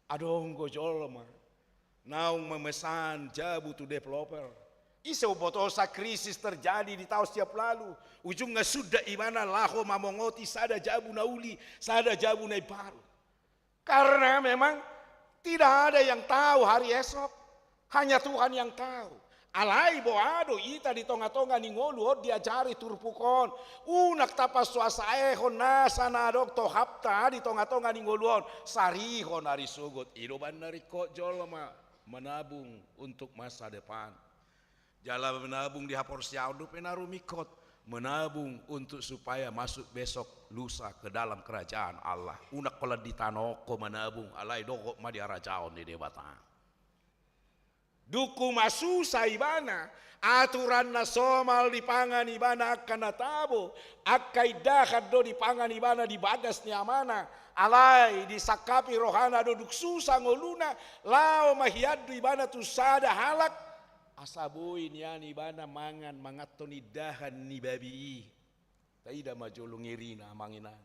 adong do jolma naung memesan jabu tu developer. Ise umbotosa krisis terjadi di taon sia pulu ualu, ujungna sundat ibana laho mamongoti sada jabu na uli, sada jabu na imbaru. Karena memang tidak ada yang tahu hari esok, hanya Tuhan yang tahu. Alai boha do hita di tongatonga ni ngolu on diajari turpuk on, unang tapasuasaehon nasa na adong tohapta di tongatonga ni ngolu on, sarihon ari sogot. I do umbahen na ringkot jolma menabung untuk masa depan. Jala menabung di haporseaon dope na rumingkot, menabung untuk supaya masuk besok lusa ke dalam kerajaan Allah. Unang holan di tano on ho manabung, alai dohot ma di harajaon ni Debata. Dung humasusa ibana, aturan na somal dipangan ibana angka na tabo, angka indahan do dipangan ibana di bagas ni amana, alai disangkapi rohana do dung susa ngoluna, laho ma hiandu ibana tu sada halak, asa boi nian ibana mangan manganhon indahan ni babi i. Taida ma jolo ngerina, amang inang.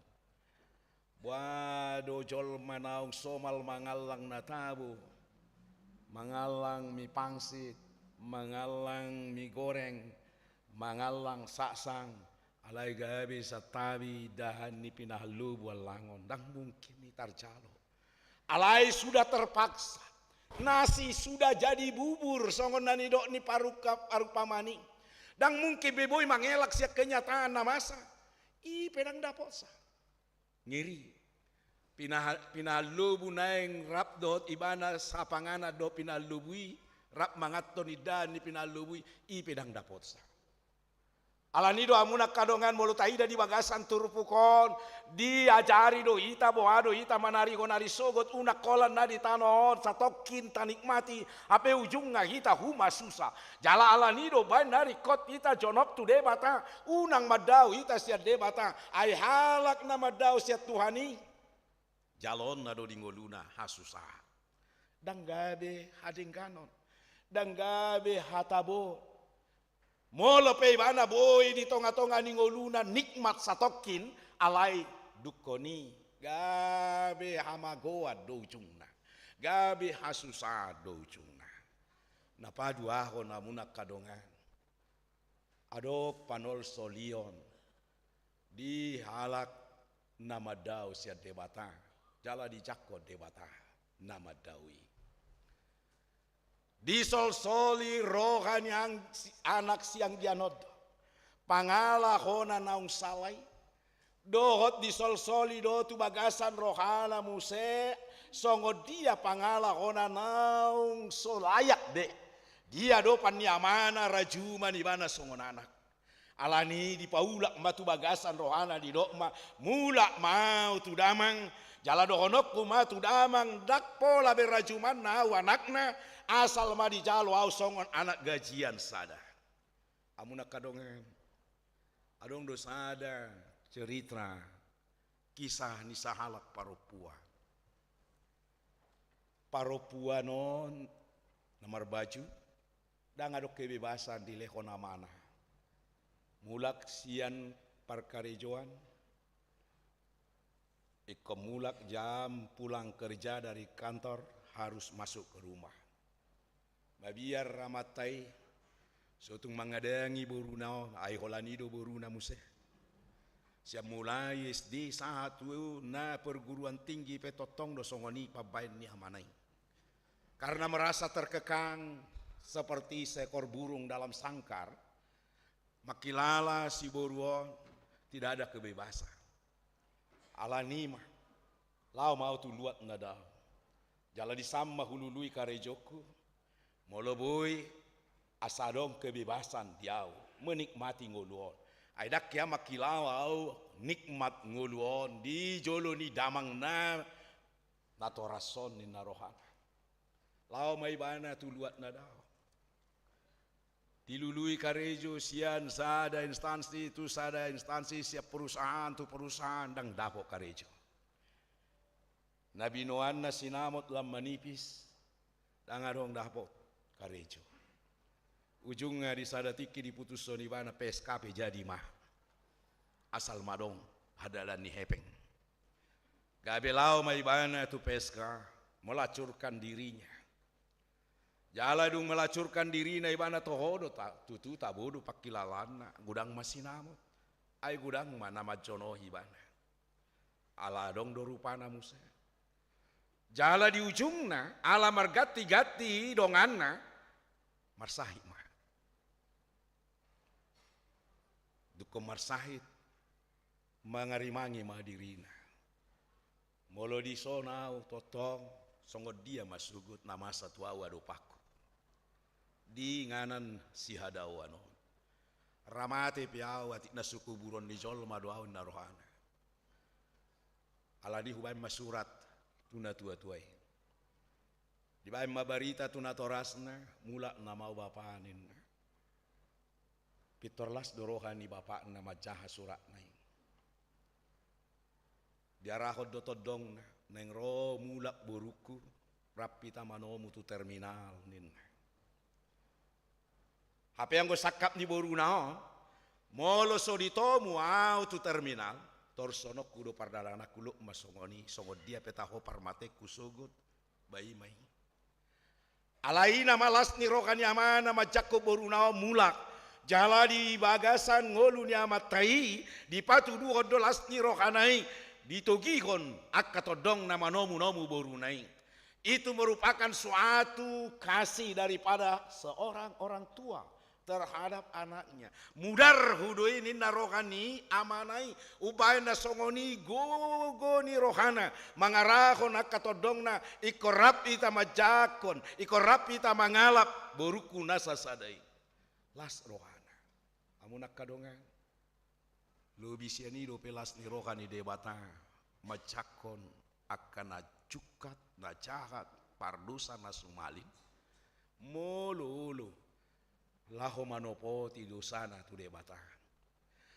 Boha do jolma naung somal mangallang na tabo, mangallang mi pangsit, mangallang mi goreng, mangallang saksang, alai gabe santabi indahan ni pinahan lobu allangon, ndang mungkin i tarjalo. Alai sudah terpaksa. Nasi sudah jadi bubur, songon na nidok ni paruka-, parupamaan i. Ndang mungkin be boi mangelak sian kenyataan na masa. I pe ndang dapotsa. Ngeri. Pinaha-, pinahan lobu naeng rap dohot ibana sapanganan dohot pinahan lobu i, rap manganhon indahan ni pinahan lobu i, i pe ndang dapotsa. Alani do hamu na angka dongan, molo taida di bagasan turpuk on, diajari do hita, boha do hita manarihon ari sogot, unang holan na di tano on satongkin tanikmati, hape ujungna hita humasusa. Jala alani do baen na ringkot hita jonok tu Debata, unang mandao hita sian Debata, ai halak na mandao sian Tuhan i, jaloonna do di ngoluna hasusaan. Ndang gabe hadengganon, ndang gabe hataboon. Molo pe ibana boi di tongatonga ni ngoluna nikmat satongkin, alai dungkon i gabe hamagoan do ujungna, gabe hasusaan do ujungna. Na paduahon, hamu na angka dongan, adong panolsolion di halak na mandao sian Debata, jala dijangkon Debata na mandao i. Disolsoli roha ni ang-, si-, anak sianggian on do pangalaho na naung sala i, dohot disolsoli do tu bagasan rohana muse songon dia pangalaho na naung so layak be. Dia do pan ni amana rajuma ibana songon anak. Alani dipaulak ma tu bagasan rohana, didok ma, mulak ma au tu damang, jala dohononku ma tu damang, ndang pola be rajumanna au anakna, asal ma dijalo au songon anak gajian sada. Hamu na angka dongan, adong do sada cerita, kisah ni sahalak parompuan. Parompuan on na marbaju, ndang adong kebebasan dilehon amana. Mulak sian parkarejoan, ingkon mulak jam pulang kerja dari kantor harus masuk ke rumah. Mabiar amanta i, so tung mangadangi boruna on, ai holan i do boruna muse. Sian mulai S D sahat tu na perguruan tinggi pe tongtong do songon i pambaen ni amana i. Karena merasa terkekang seperti seekor burung dalam sangkar, mangkilala si boru on tidak ada kebebasan. Alani i ma, laho ma au tu luat na dao. Jala disan ma hulului karejongku, molo boi asa adong kebebasan di au menikmati ngolu on. Ai ndang hea mangkilala au nikmat ngolu on di jolo ni damang na, na toras on, ninna rohana. Laho ma ibana tu luat na dao. Dilului karejo sian sada instansi tu sada instansi, sian perusahaan tu perusahaan, ndang dapot karejo. Na binoanna sinamot lam manipis, ndang adong dapot karejo. Ujungna di sada tingki diputushon ibana P S K pe jadi ma, asal ma adong handalan ni hepeng. Gabe laho ma ibana tu P S K melacurkan dirinya. Jala dung melacurkan dirina ibana, toho do ta-, tutu tabo do pangkilalaanna, godang ma sinamot. Ai godang ma na manjonohi ibana. Ala adong do rupana muse. Jala di ujungna, ala marganti-ganti donganna, marsahit ma. Dungkon marsahit, mangarimangi ma dirina. Molo dison au tongtong, songon dia ma sogot na masa tu au adopanku di inganan sihadaoan on. Ra mate pe au, atik na so kuburon ni jolma do au, ninna rohana. Alani hubaen ma surat tu natua-tua i. Dibaen ma barita tu natorasna, mulak nama au bapa ninna. Pintor las do roha ni bapakna manjaha suratna i. Diarahon do tondongna, naeng ro mulak borungku, rap hita manomu tu terminal ninna. Hape anggo sangkap ni boruna on, molo so ditomu au tu terminal, tor sononku do pardalananku, lok ma songon i, songon dia pe taho parmatengku sogot, ba i ma i. Alai i nama las ni roha ni amana manjangkon boruna on mulak. Jala di bagasan ngolu ni amanta i, dipatuduhon do las ni rohana i, ditogihon angka tondongna manomu-nomu boruna i. Itu merupakan suatu kasih daripada seorang orang tua terhadap anaknya. Mudarhu do i ninna roha ni amana i, umbahen na songon i gogo ni rohana, mangarahon angka tondongna, ingkon rap hita manjangkon, ingkon rap hita mangalap borungku na sasada i. Las rohana. Hamu angka dongan. Lobi sian i dope las ni roha ni Debata manjangkon angka na jungkat, na jahat, pardosa, na sumalin. Molo olo laho manopoti dosana tu Debata.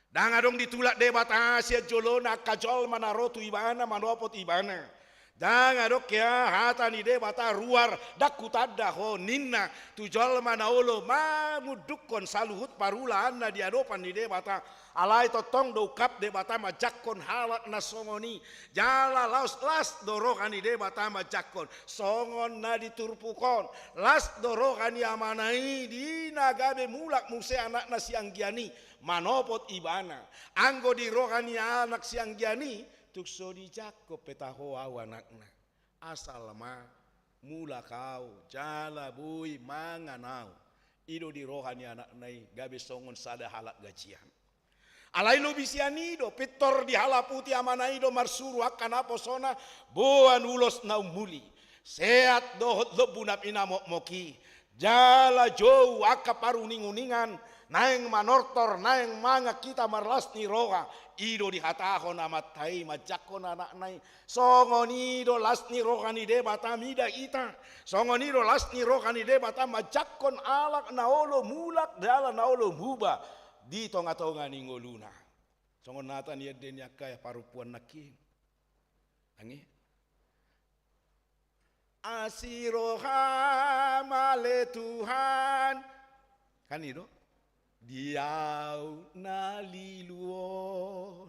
Ndang adong ditulak Debata sian jolona angka jolma na ro tu ibana manopot ibana. Ndang adong hea hata ni Debata ruar, ndang hutanda ho ninna tu jolma na olo mamundukhon saluhut parulaanna di adopan ni Debata. Alai tongtong do ungkap Debata manjangkon halak na songon i. Jala laos las do roha ni Debata manjangkon. Songon na di turpuk on, las do roha ni amana i di na gabe mulak muse anakna sianggian i manopot ibana. Anggo di roha ni anak sianggian i, tung so dijangkon pe taho au anakna. Asal ma mulak au, jala boi mangan au. I do di roha ni anakna i gabe songon sada halak gajian. Alai lobi sian i do, pintor dihalaputi amana i do marsuru angka naposona, boan ulos na ummuli. Seat dohot lombu na pinamokmok i. Jala jou angka paruning-uningan, naeng manortor, naeng mangan hita marlas ni roha. I do dihatahon amanta i manjangkon anakna i. Songon i do las ni roha ni Debata mida hita. Songon i do las ni roha ni Debata manjangkon halak na olo mulak jala na olo muba di tonga-tonga ni ngoluna. Songon hata ni ende ni angka parompuan nangkin. Anggi. Asi roham ale Tuhan. Kan i do? Di au na lilu on.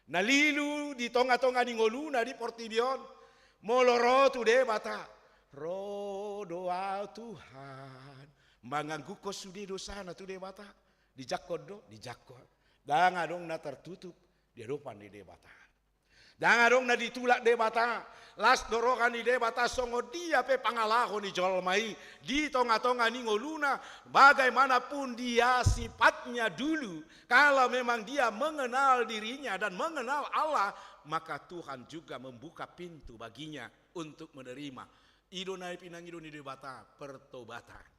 Na lilu di tonga-tonga ni ngoluna di portibi on. Molo ro tu Debata. Ro do au Tuhan. Mangangguhon sude dosana tu Debata. Dijangkon do, dijangkon. Ndang adong na tertutup di adopan ni Debata. Ndang adong na ditulak Debata. Las do roha ni Debata songon dia pe pangalaho ni jolma i di tonga-tonga ni ngoluna, bagaimanapun dia sifatnya dulu, kalau memang dia mengenal dirinya dan mengenal Allah, maka Tuhan juga membuka pintu baginya untuk menerima. I do na pinangido ni Debata, pertobatan.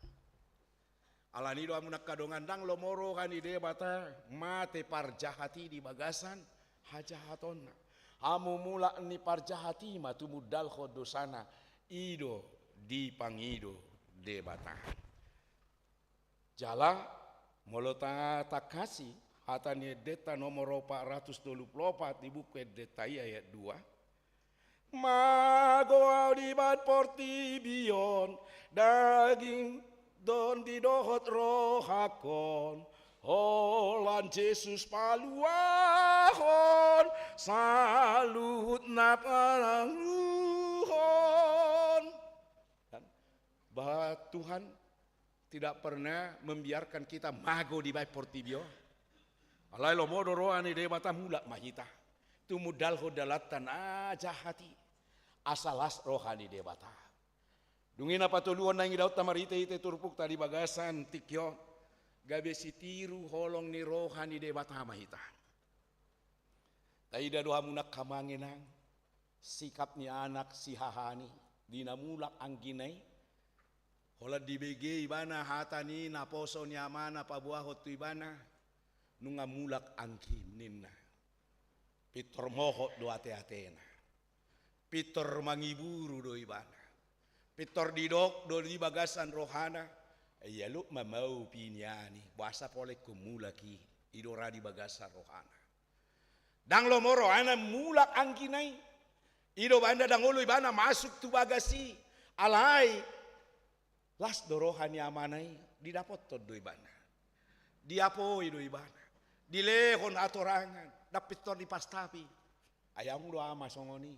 Alani do hamu angka dongan, ndang lomo roha ni Debata mate parjahat i di bagasan hajahatonna. Hamu mulak ni parjahat i ma tumundalhon dosana, i do dipangido Debata. Jala molo ta-, tangkasi hata ni endenta nomor opat ratus tolu pulu opat di buku endenta i ayat dua. Mago au dibaen portibi on, daging, tondi dohot rohangkon, holan Jesus paluahon saluhut na pangaluhon. Kan? Bahwa Tuhan tidak pernah membiarkan kita mago dibaen portibi on. Alai lomo do roha ni Debata, mulak ma hita tumundalhon dalanta na jahat i. Asa las roha ni Debata. Dung i na patoluhon naeng idaonta marhite-hite turpukta di bagasan tingki on, gabe sitiru holong ni roha ni Debata ma hita. Taida do hamu angka amang inang, sikap ni anak si Hahani di na mulak anggina i. Holan dibege ibana hata ni naposo ni amana paboahon tu ibana, nunga mulak anggim ninna. Pintor mohot do ate-atena. Pintor mangiburu do ibana. Pintor didok do di bagasan rohana, "Ia luk mamau piniani, boasa pola ingkon mulak i?" I do ra di bagasan rohana. Ndang lomo rohana mulak anggina i. I do baen na ndang olo ibana masuk tu bagas i. Alai las do roha ni amana i, didapothon do ibana. Diapoi do ibana. Dilehon hatorangan, ndang pintor dipastapi. "Ayahmu do ama songon i."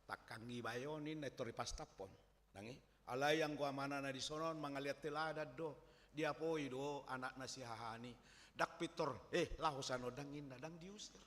"Tangkang i bae on," ninna, "pintor dipastaphon." Nang i, alai anggo amana na dison on mangalean teladan do. Diapoi do anakna si haha ni. Ndang pintor, "Eh, laho sian on," ndang ninna, ndang diusir.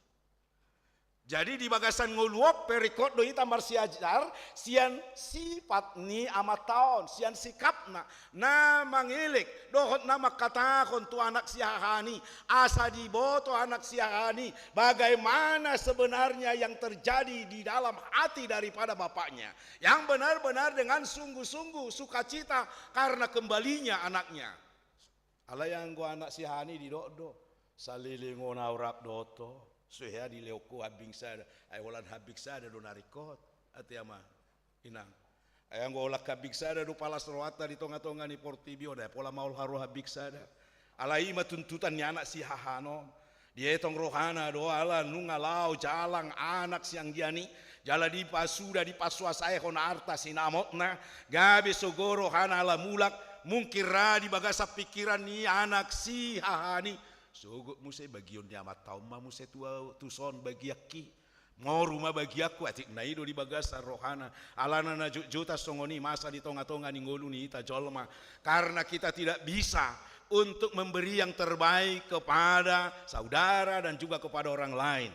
Jadi di bagasan ngolu on pe ringkot do hita marsiajar sian sifat ni amanta on, sian sikapna na mangelek dohot na mangkatahon tu anak si haha ni, asa diboto anak si haha ni bagaimana sebenarnya yang terjadi di dalam hati daripada bapaknya yang benar-benar dengan sungguh-sungguh sukacita karena kembalinya anaknya. Alai anggo anak si haha ni didok do, "Saleleng on ahu rap dohot ho, so hea dilehonku hambing sada, ai holan hambing sada do na ringkot." Ate ama, inang. Ai anggo holan hambing sada do palas rohanta di tonga-tonga ni portibi on, ai pola maol haroa hambing sada. Alai i ma tuntutan ni anak si haha on. Dietong rohana do ala nunga laho jalang anak sian anggian i, jala dipasuda, dipasuasaehon arta sinamotna, gabe sogo rohana ala mulak, mungkin ra di bagasan pikiran ni anak si haha ni, "Sogot muse bagion ni amanta on ma muse tu, tuson bagianki. Moru ma bagianku," atik na i do di bagasan rohana. Alana na jotjotan songon i masa di tonga-tonga ni ngolu ni hita jolma. Karena kita tidak bisa untuk memberi yang terbaik kepada saudara dan juga kepada orang lain.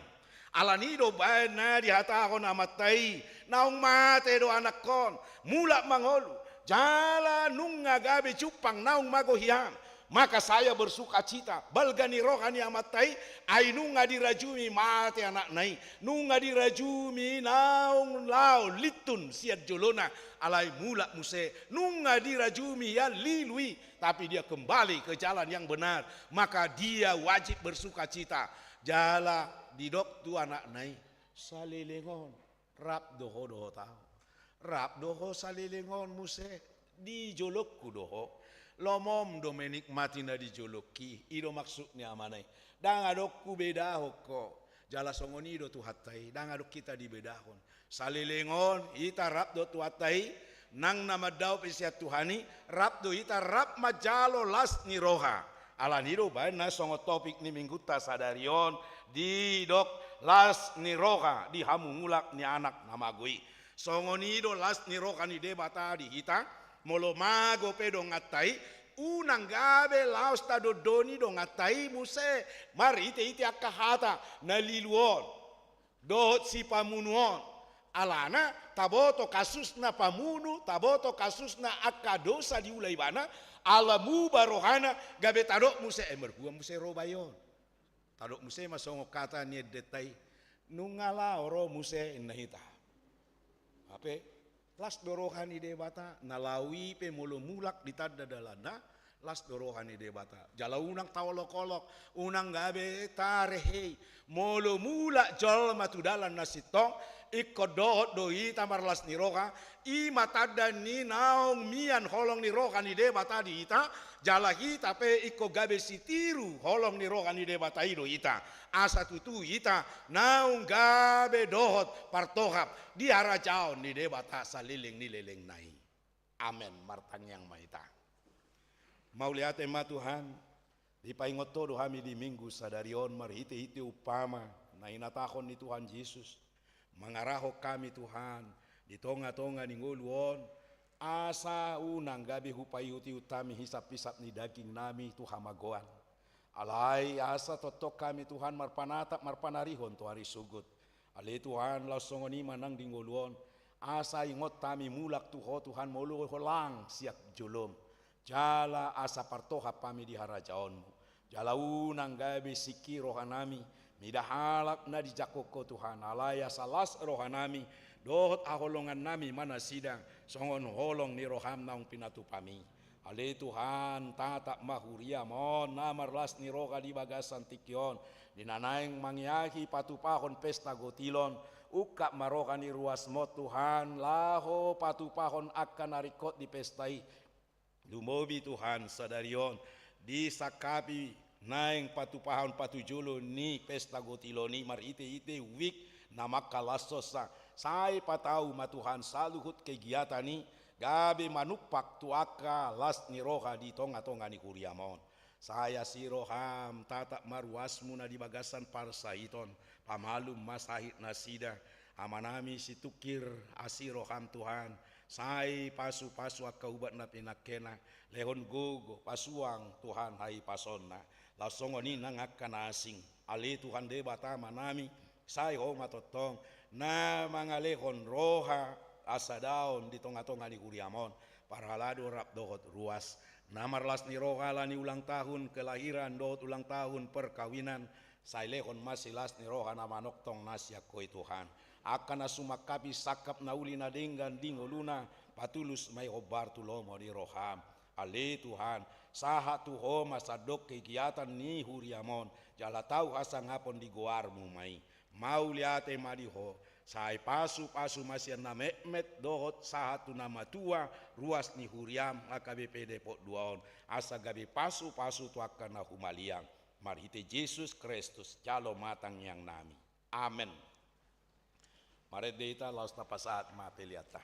Alani i do baen na dihatahon amanta i, "Naung mate do anakkon, mulak ma ngolu, jala nunga gabe jumpang naung mago hian." Maka saya bersukacita, balga ni roha ni amanta i, ai nunga dirajumi mate anakna i, nunga dirajumi naung laho lintun sian jolona, alai mulak muse, nunga dirajumi hian lilu i, tapi dia kembali ke jalan yang benar, maka dia wajib bersukacita. Jala didok tu anakna i, "Saleleng on rap do ho dohot ahu. Rap do ho saleleng on muse, di jolongku do ho. Lomom do menikmati na di jolongki." I do maksud ni amana i. "Ndang adong hubedahon ho." Jala songon i do Tuhanta i, ndang adong hita dibedahon. Saleleng on hita rap dohot Tuhanta i, nang na mandao pe sian Tuhan i, rap do hita rap manjalo las ni roha. Alani i do baen na songon topik ni minggunta sadari on, didok las ni roha di hamumulak ni anak na mago i. Songon i do las ni roha ni Debata di hita, molo mago pe donganta i, unang gabe laos tadondoni donganta i muse marhite-hite angka hata na lilu on dohot sipamunu on. Alana taboto kasusna pamunu, taboto kasusna angka dosa diula ibana, ala muba rohana, gabe tadok muse, "Eh, marhua muse ro bae on?" Tadok muse ma songon hata ni endenta i, "Nunga laho ro muse," ninna hita. Hape las do roha ni Debata, na laho i pe molo mulak ditanda dalanna, las do roha ni Debata. Jala unang taolok-olok, unang gabe tarehei. Molo mulak jolma tu dalan na sintong, ingkon dohot do hita marlas ni roha, i ma tanda ni naung mian holong ni roha ni Debata di hita, jala hita pe ingkon gabe sitiru holong ni roha ni Debata i do hita. Asa tutu hita naung gabe dohot partohap di harajaon ni Debata saleleng ni lelengna i. Amen. Martangiang ma hita. Mauliate ma Tuhan, dipaingot Ho do hami di Minggu sadari on marhite-hite umpama na hinatahon ni Tuhan Jesus. Mangarahon hami Tuhan, di tonga-tonga ni ngolu on, asa unang gabe hupaihut-ihut hami hisap-hisap ni daging nami tu hamagoan. Alai asa tongtong hami Tuhan marpanatap marpanarihon tu ari sogot. Ale Tuhan, laos songon i ma nang di ngolu on, asa ingot hami mulak tu Ho Tuhan molo holan sian jolom. Jala asa partohap hami di harajaonmu. Jala unang gabe singkir rohanami, mida halak na dijangkon Ho Tuhan, alai asa las rohanami, dohot haholongannami ma nasida, songon holong ni roham naung pinatup hami. Ale Tuhan, tatap ma huriam on na marlas ni roha di bagasan tingki on, di na naeng mangeahi patupahon pesta gotilon, Ungkap ma roha ni ruasmon Tuhan, laho patupahon angka na ringkot di pesta i. Lumobi Tuhan sadari on, disangkapi naeng patupahon patujolo ni pesta gotilon i marhite-hite wijk na mangkalashonsa. Sai patau ma Tuhan saluhut kegiatan i, gabe manumpak tu angka las ni roha di tonga-tonga ni huriam on. Sai asi roham, tatap ma ruasmu na di bagasan parsahiton, pamalum ma sahit nasida. Amanami Situngkir, asi roham Tuhan, sai pasu-pasu angka ubat na pinangkena, lehon gogo, pasuang Tuhan hahipasonna, laos songon i nang angka na asing. Ale Tuhan Debata Amanami, sai Ho ma tongtong na mangalehon roha hasadaon di tonga-tonga ni huriam on, parhalado rap dohot ruas. Na marlas ni roha ala ni ulang tahun kelahiran dohot ulang tahun perkawinan, sai lehon ma silas ni roha na manongtong na sian Ho i Tuhan. Angka na sumangkapi sangkap na uli na denggan di ngoluna, patulus ma i hombar tu lomo ni roham. Ale Tuhan, sahat tu Ho ma sandok kegiatan ni huriam on, jala tau hasangapon di goarmu ma i. Mauliate ma di Ho, sai pasu-pasu ma sian na metmet dohot sahat tu na matua ruas ni huriam H K B P Depok dua on, asa gabe pasu-pasu tu angka na humaliang. Marhite Jesus Kristus jalo ma tangiangnami. Amen. Marende hita laos tapasahat ma peleanta.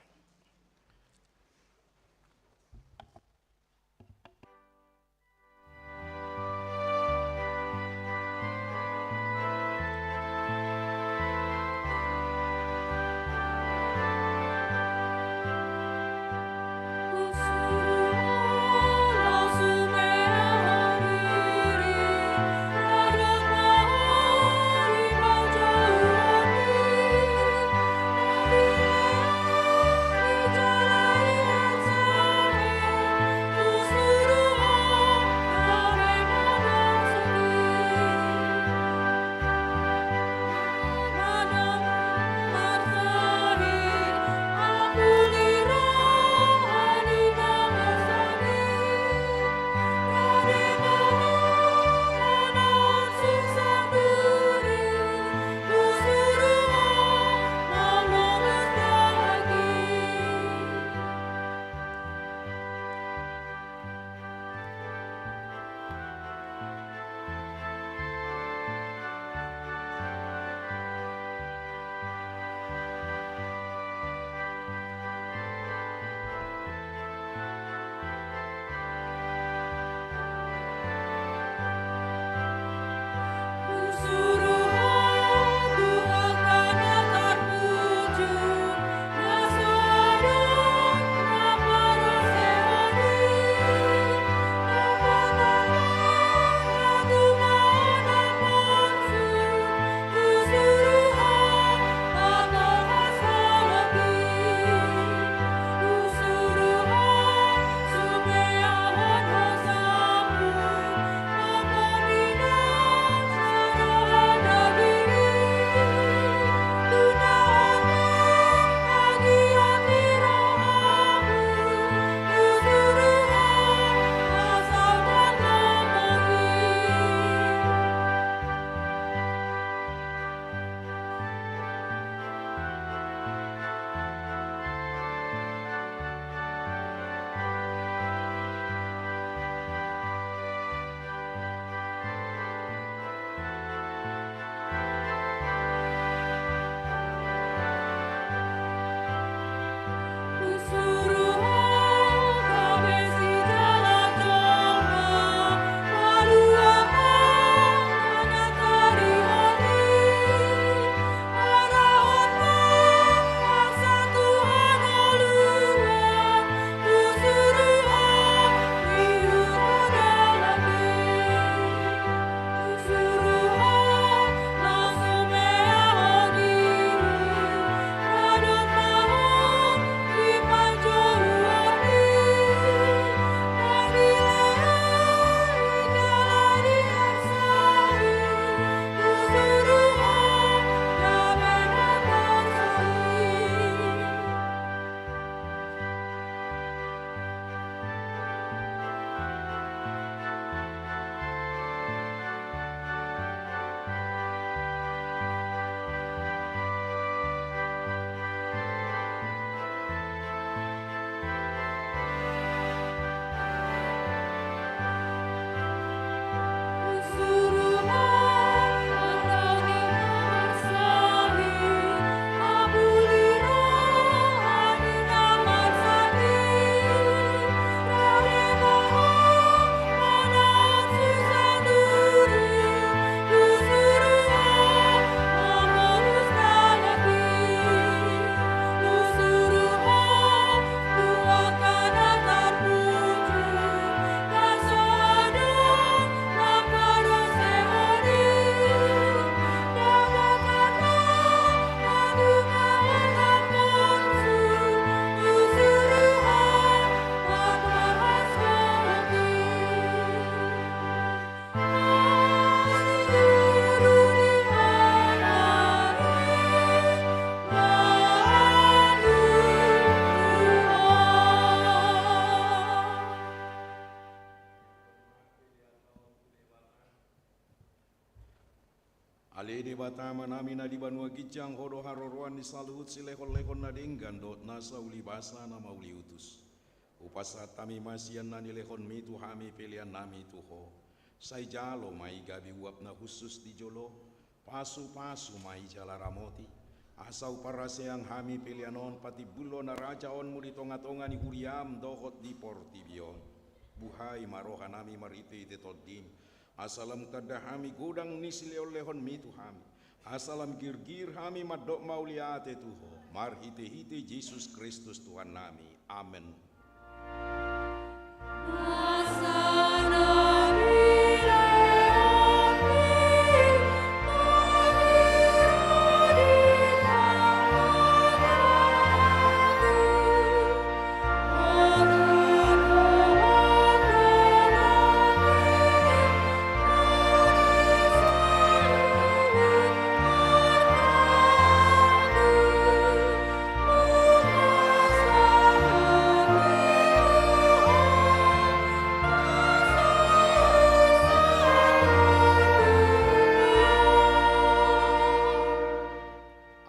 Ale Debata Amanami na di banua ginjang, Ho do haroroan ni saluhut silehonlehon na denggan dohot nasa ulibasa na mauliutus. Hupasahat hami ma sian na nilehonMi tu hami peleannami tu Ho. Sai jalo ma i gabe uap na hushus di jolo, pasupasu ma i jala ramoti, asa huparhaseang hami pelean on patimbulhon harajaonMu di tongatonga ni huriaM dohot di portibi on. Buhai ma rohanami marhitehite TondiM, asa lam tanda hami godang ni silehonlehonMi tu hami, asa lam girgir hami mandok mauliate tu Ho, marhitehite Jesus Kristus Tuhannami. Amen.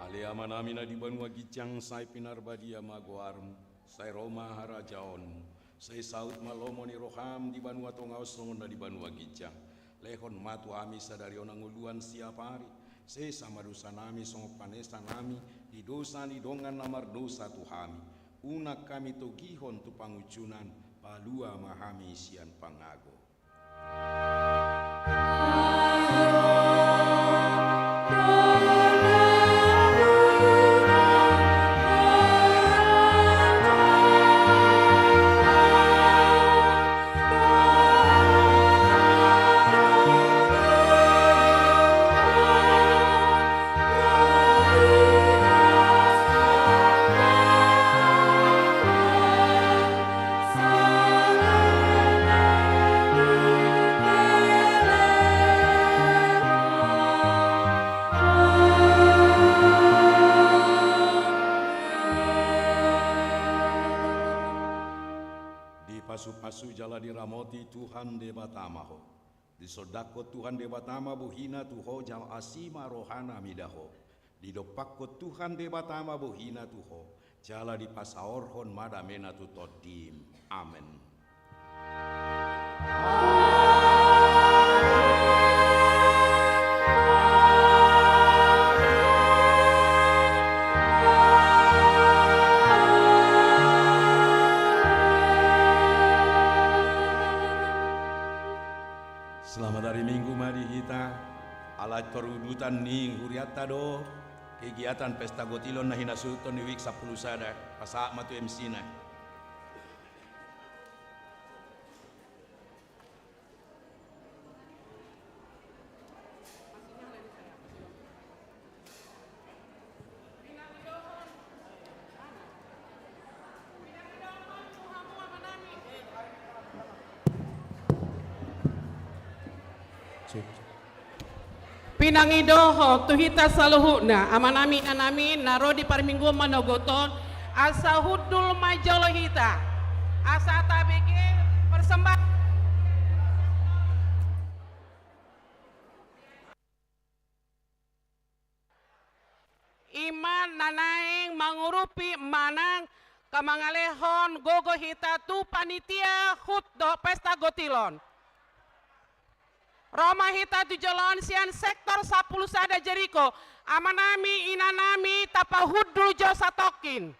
Ale Amanami na di banua ginjang, sai pinarbadia ma goarMu. Sai ro ma harajaonMu. Sai saut ma lomo ni rohaM di banua tonga on songon na di banua ginjang. Lehon ma tu hami sadari on hangoluan siapari. Sesa ma dosanami songon panesanami di dosa ni dongan na mardosa tu hami. Unang hami togihon tu pangunjunan, palua ma hami sian pangago. Dipasupasu jala diramoti Tuhan Debata ma ho. Disondangkon Tuhan Debata ma bohiNa tu ho jala asi ma rohaNa mida ho. Didompakkon Tuhan Debata ma bohiNa tu ho, jala dipasaorhon ma dameNa tu tondim. Amen. Selamat hari Minggu ma di hita. Alai tor udutan ni hurianta do kegiatan pesta gotilon na hinasuhuthon ni week sampulu sada. Pasahat ma tu M C-na. Pinangido Ho tu hita saluhutna, amanami, inanami, na ro di parmingguon manogot on, asa hundul ma jolo hita, asa tabege persembahan. I ma na naeng mangurupi manang mangalehon gogo hita tu panitia hut dohot pesta gotilon. Ro ma hita tu jolo on sian sektor sampulu sada Jeriko, amanami, inanami, tapahundul jo satongkin.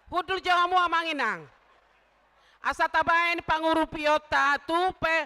Hundul jo hamu amang inang. Asa tabaen pangurupionta tu pe-,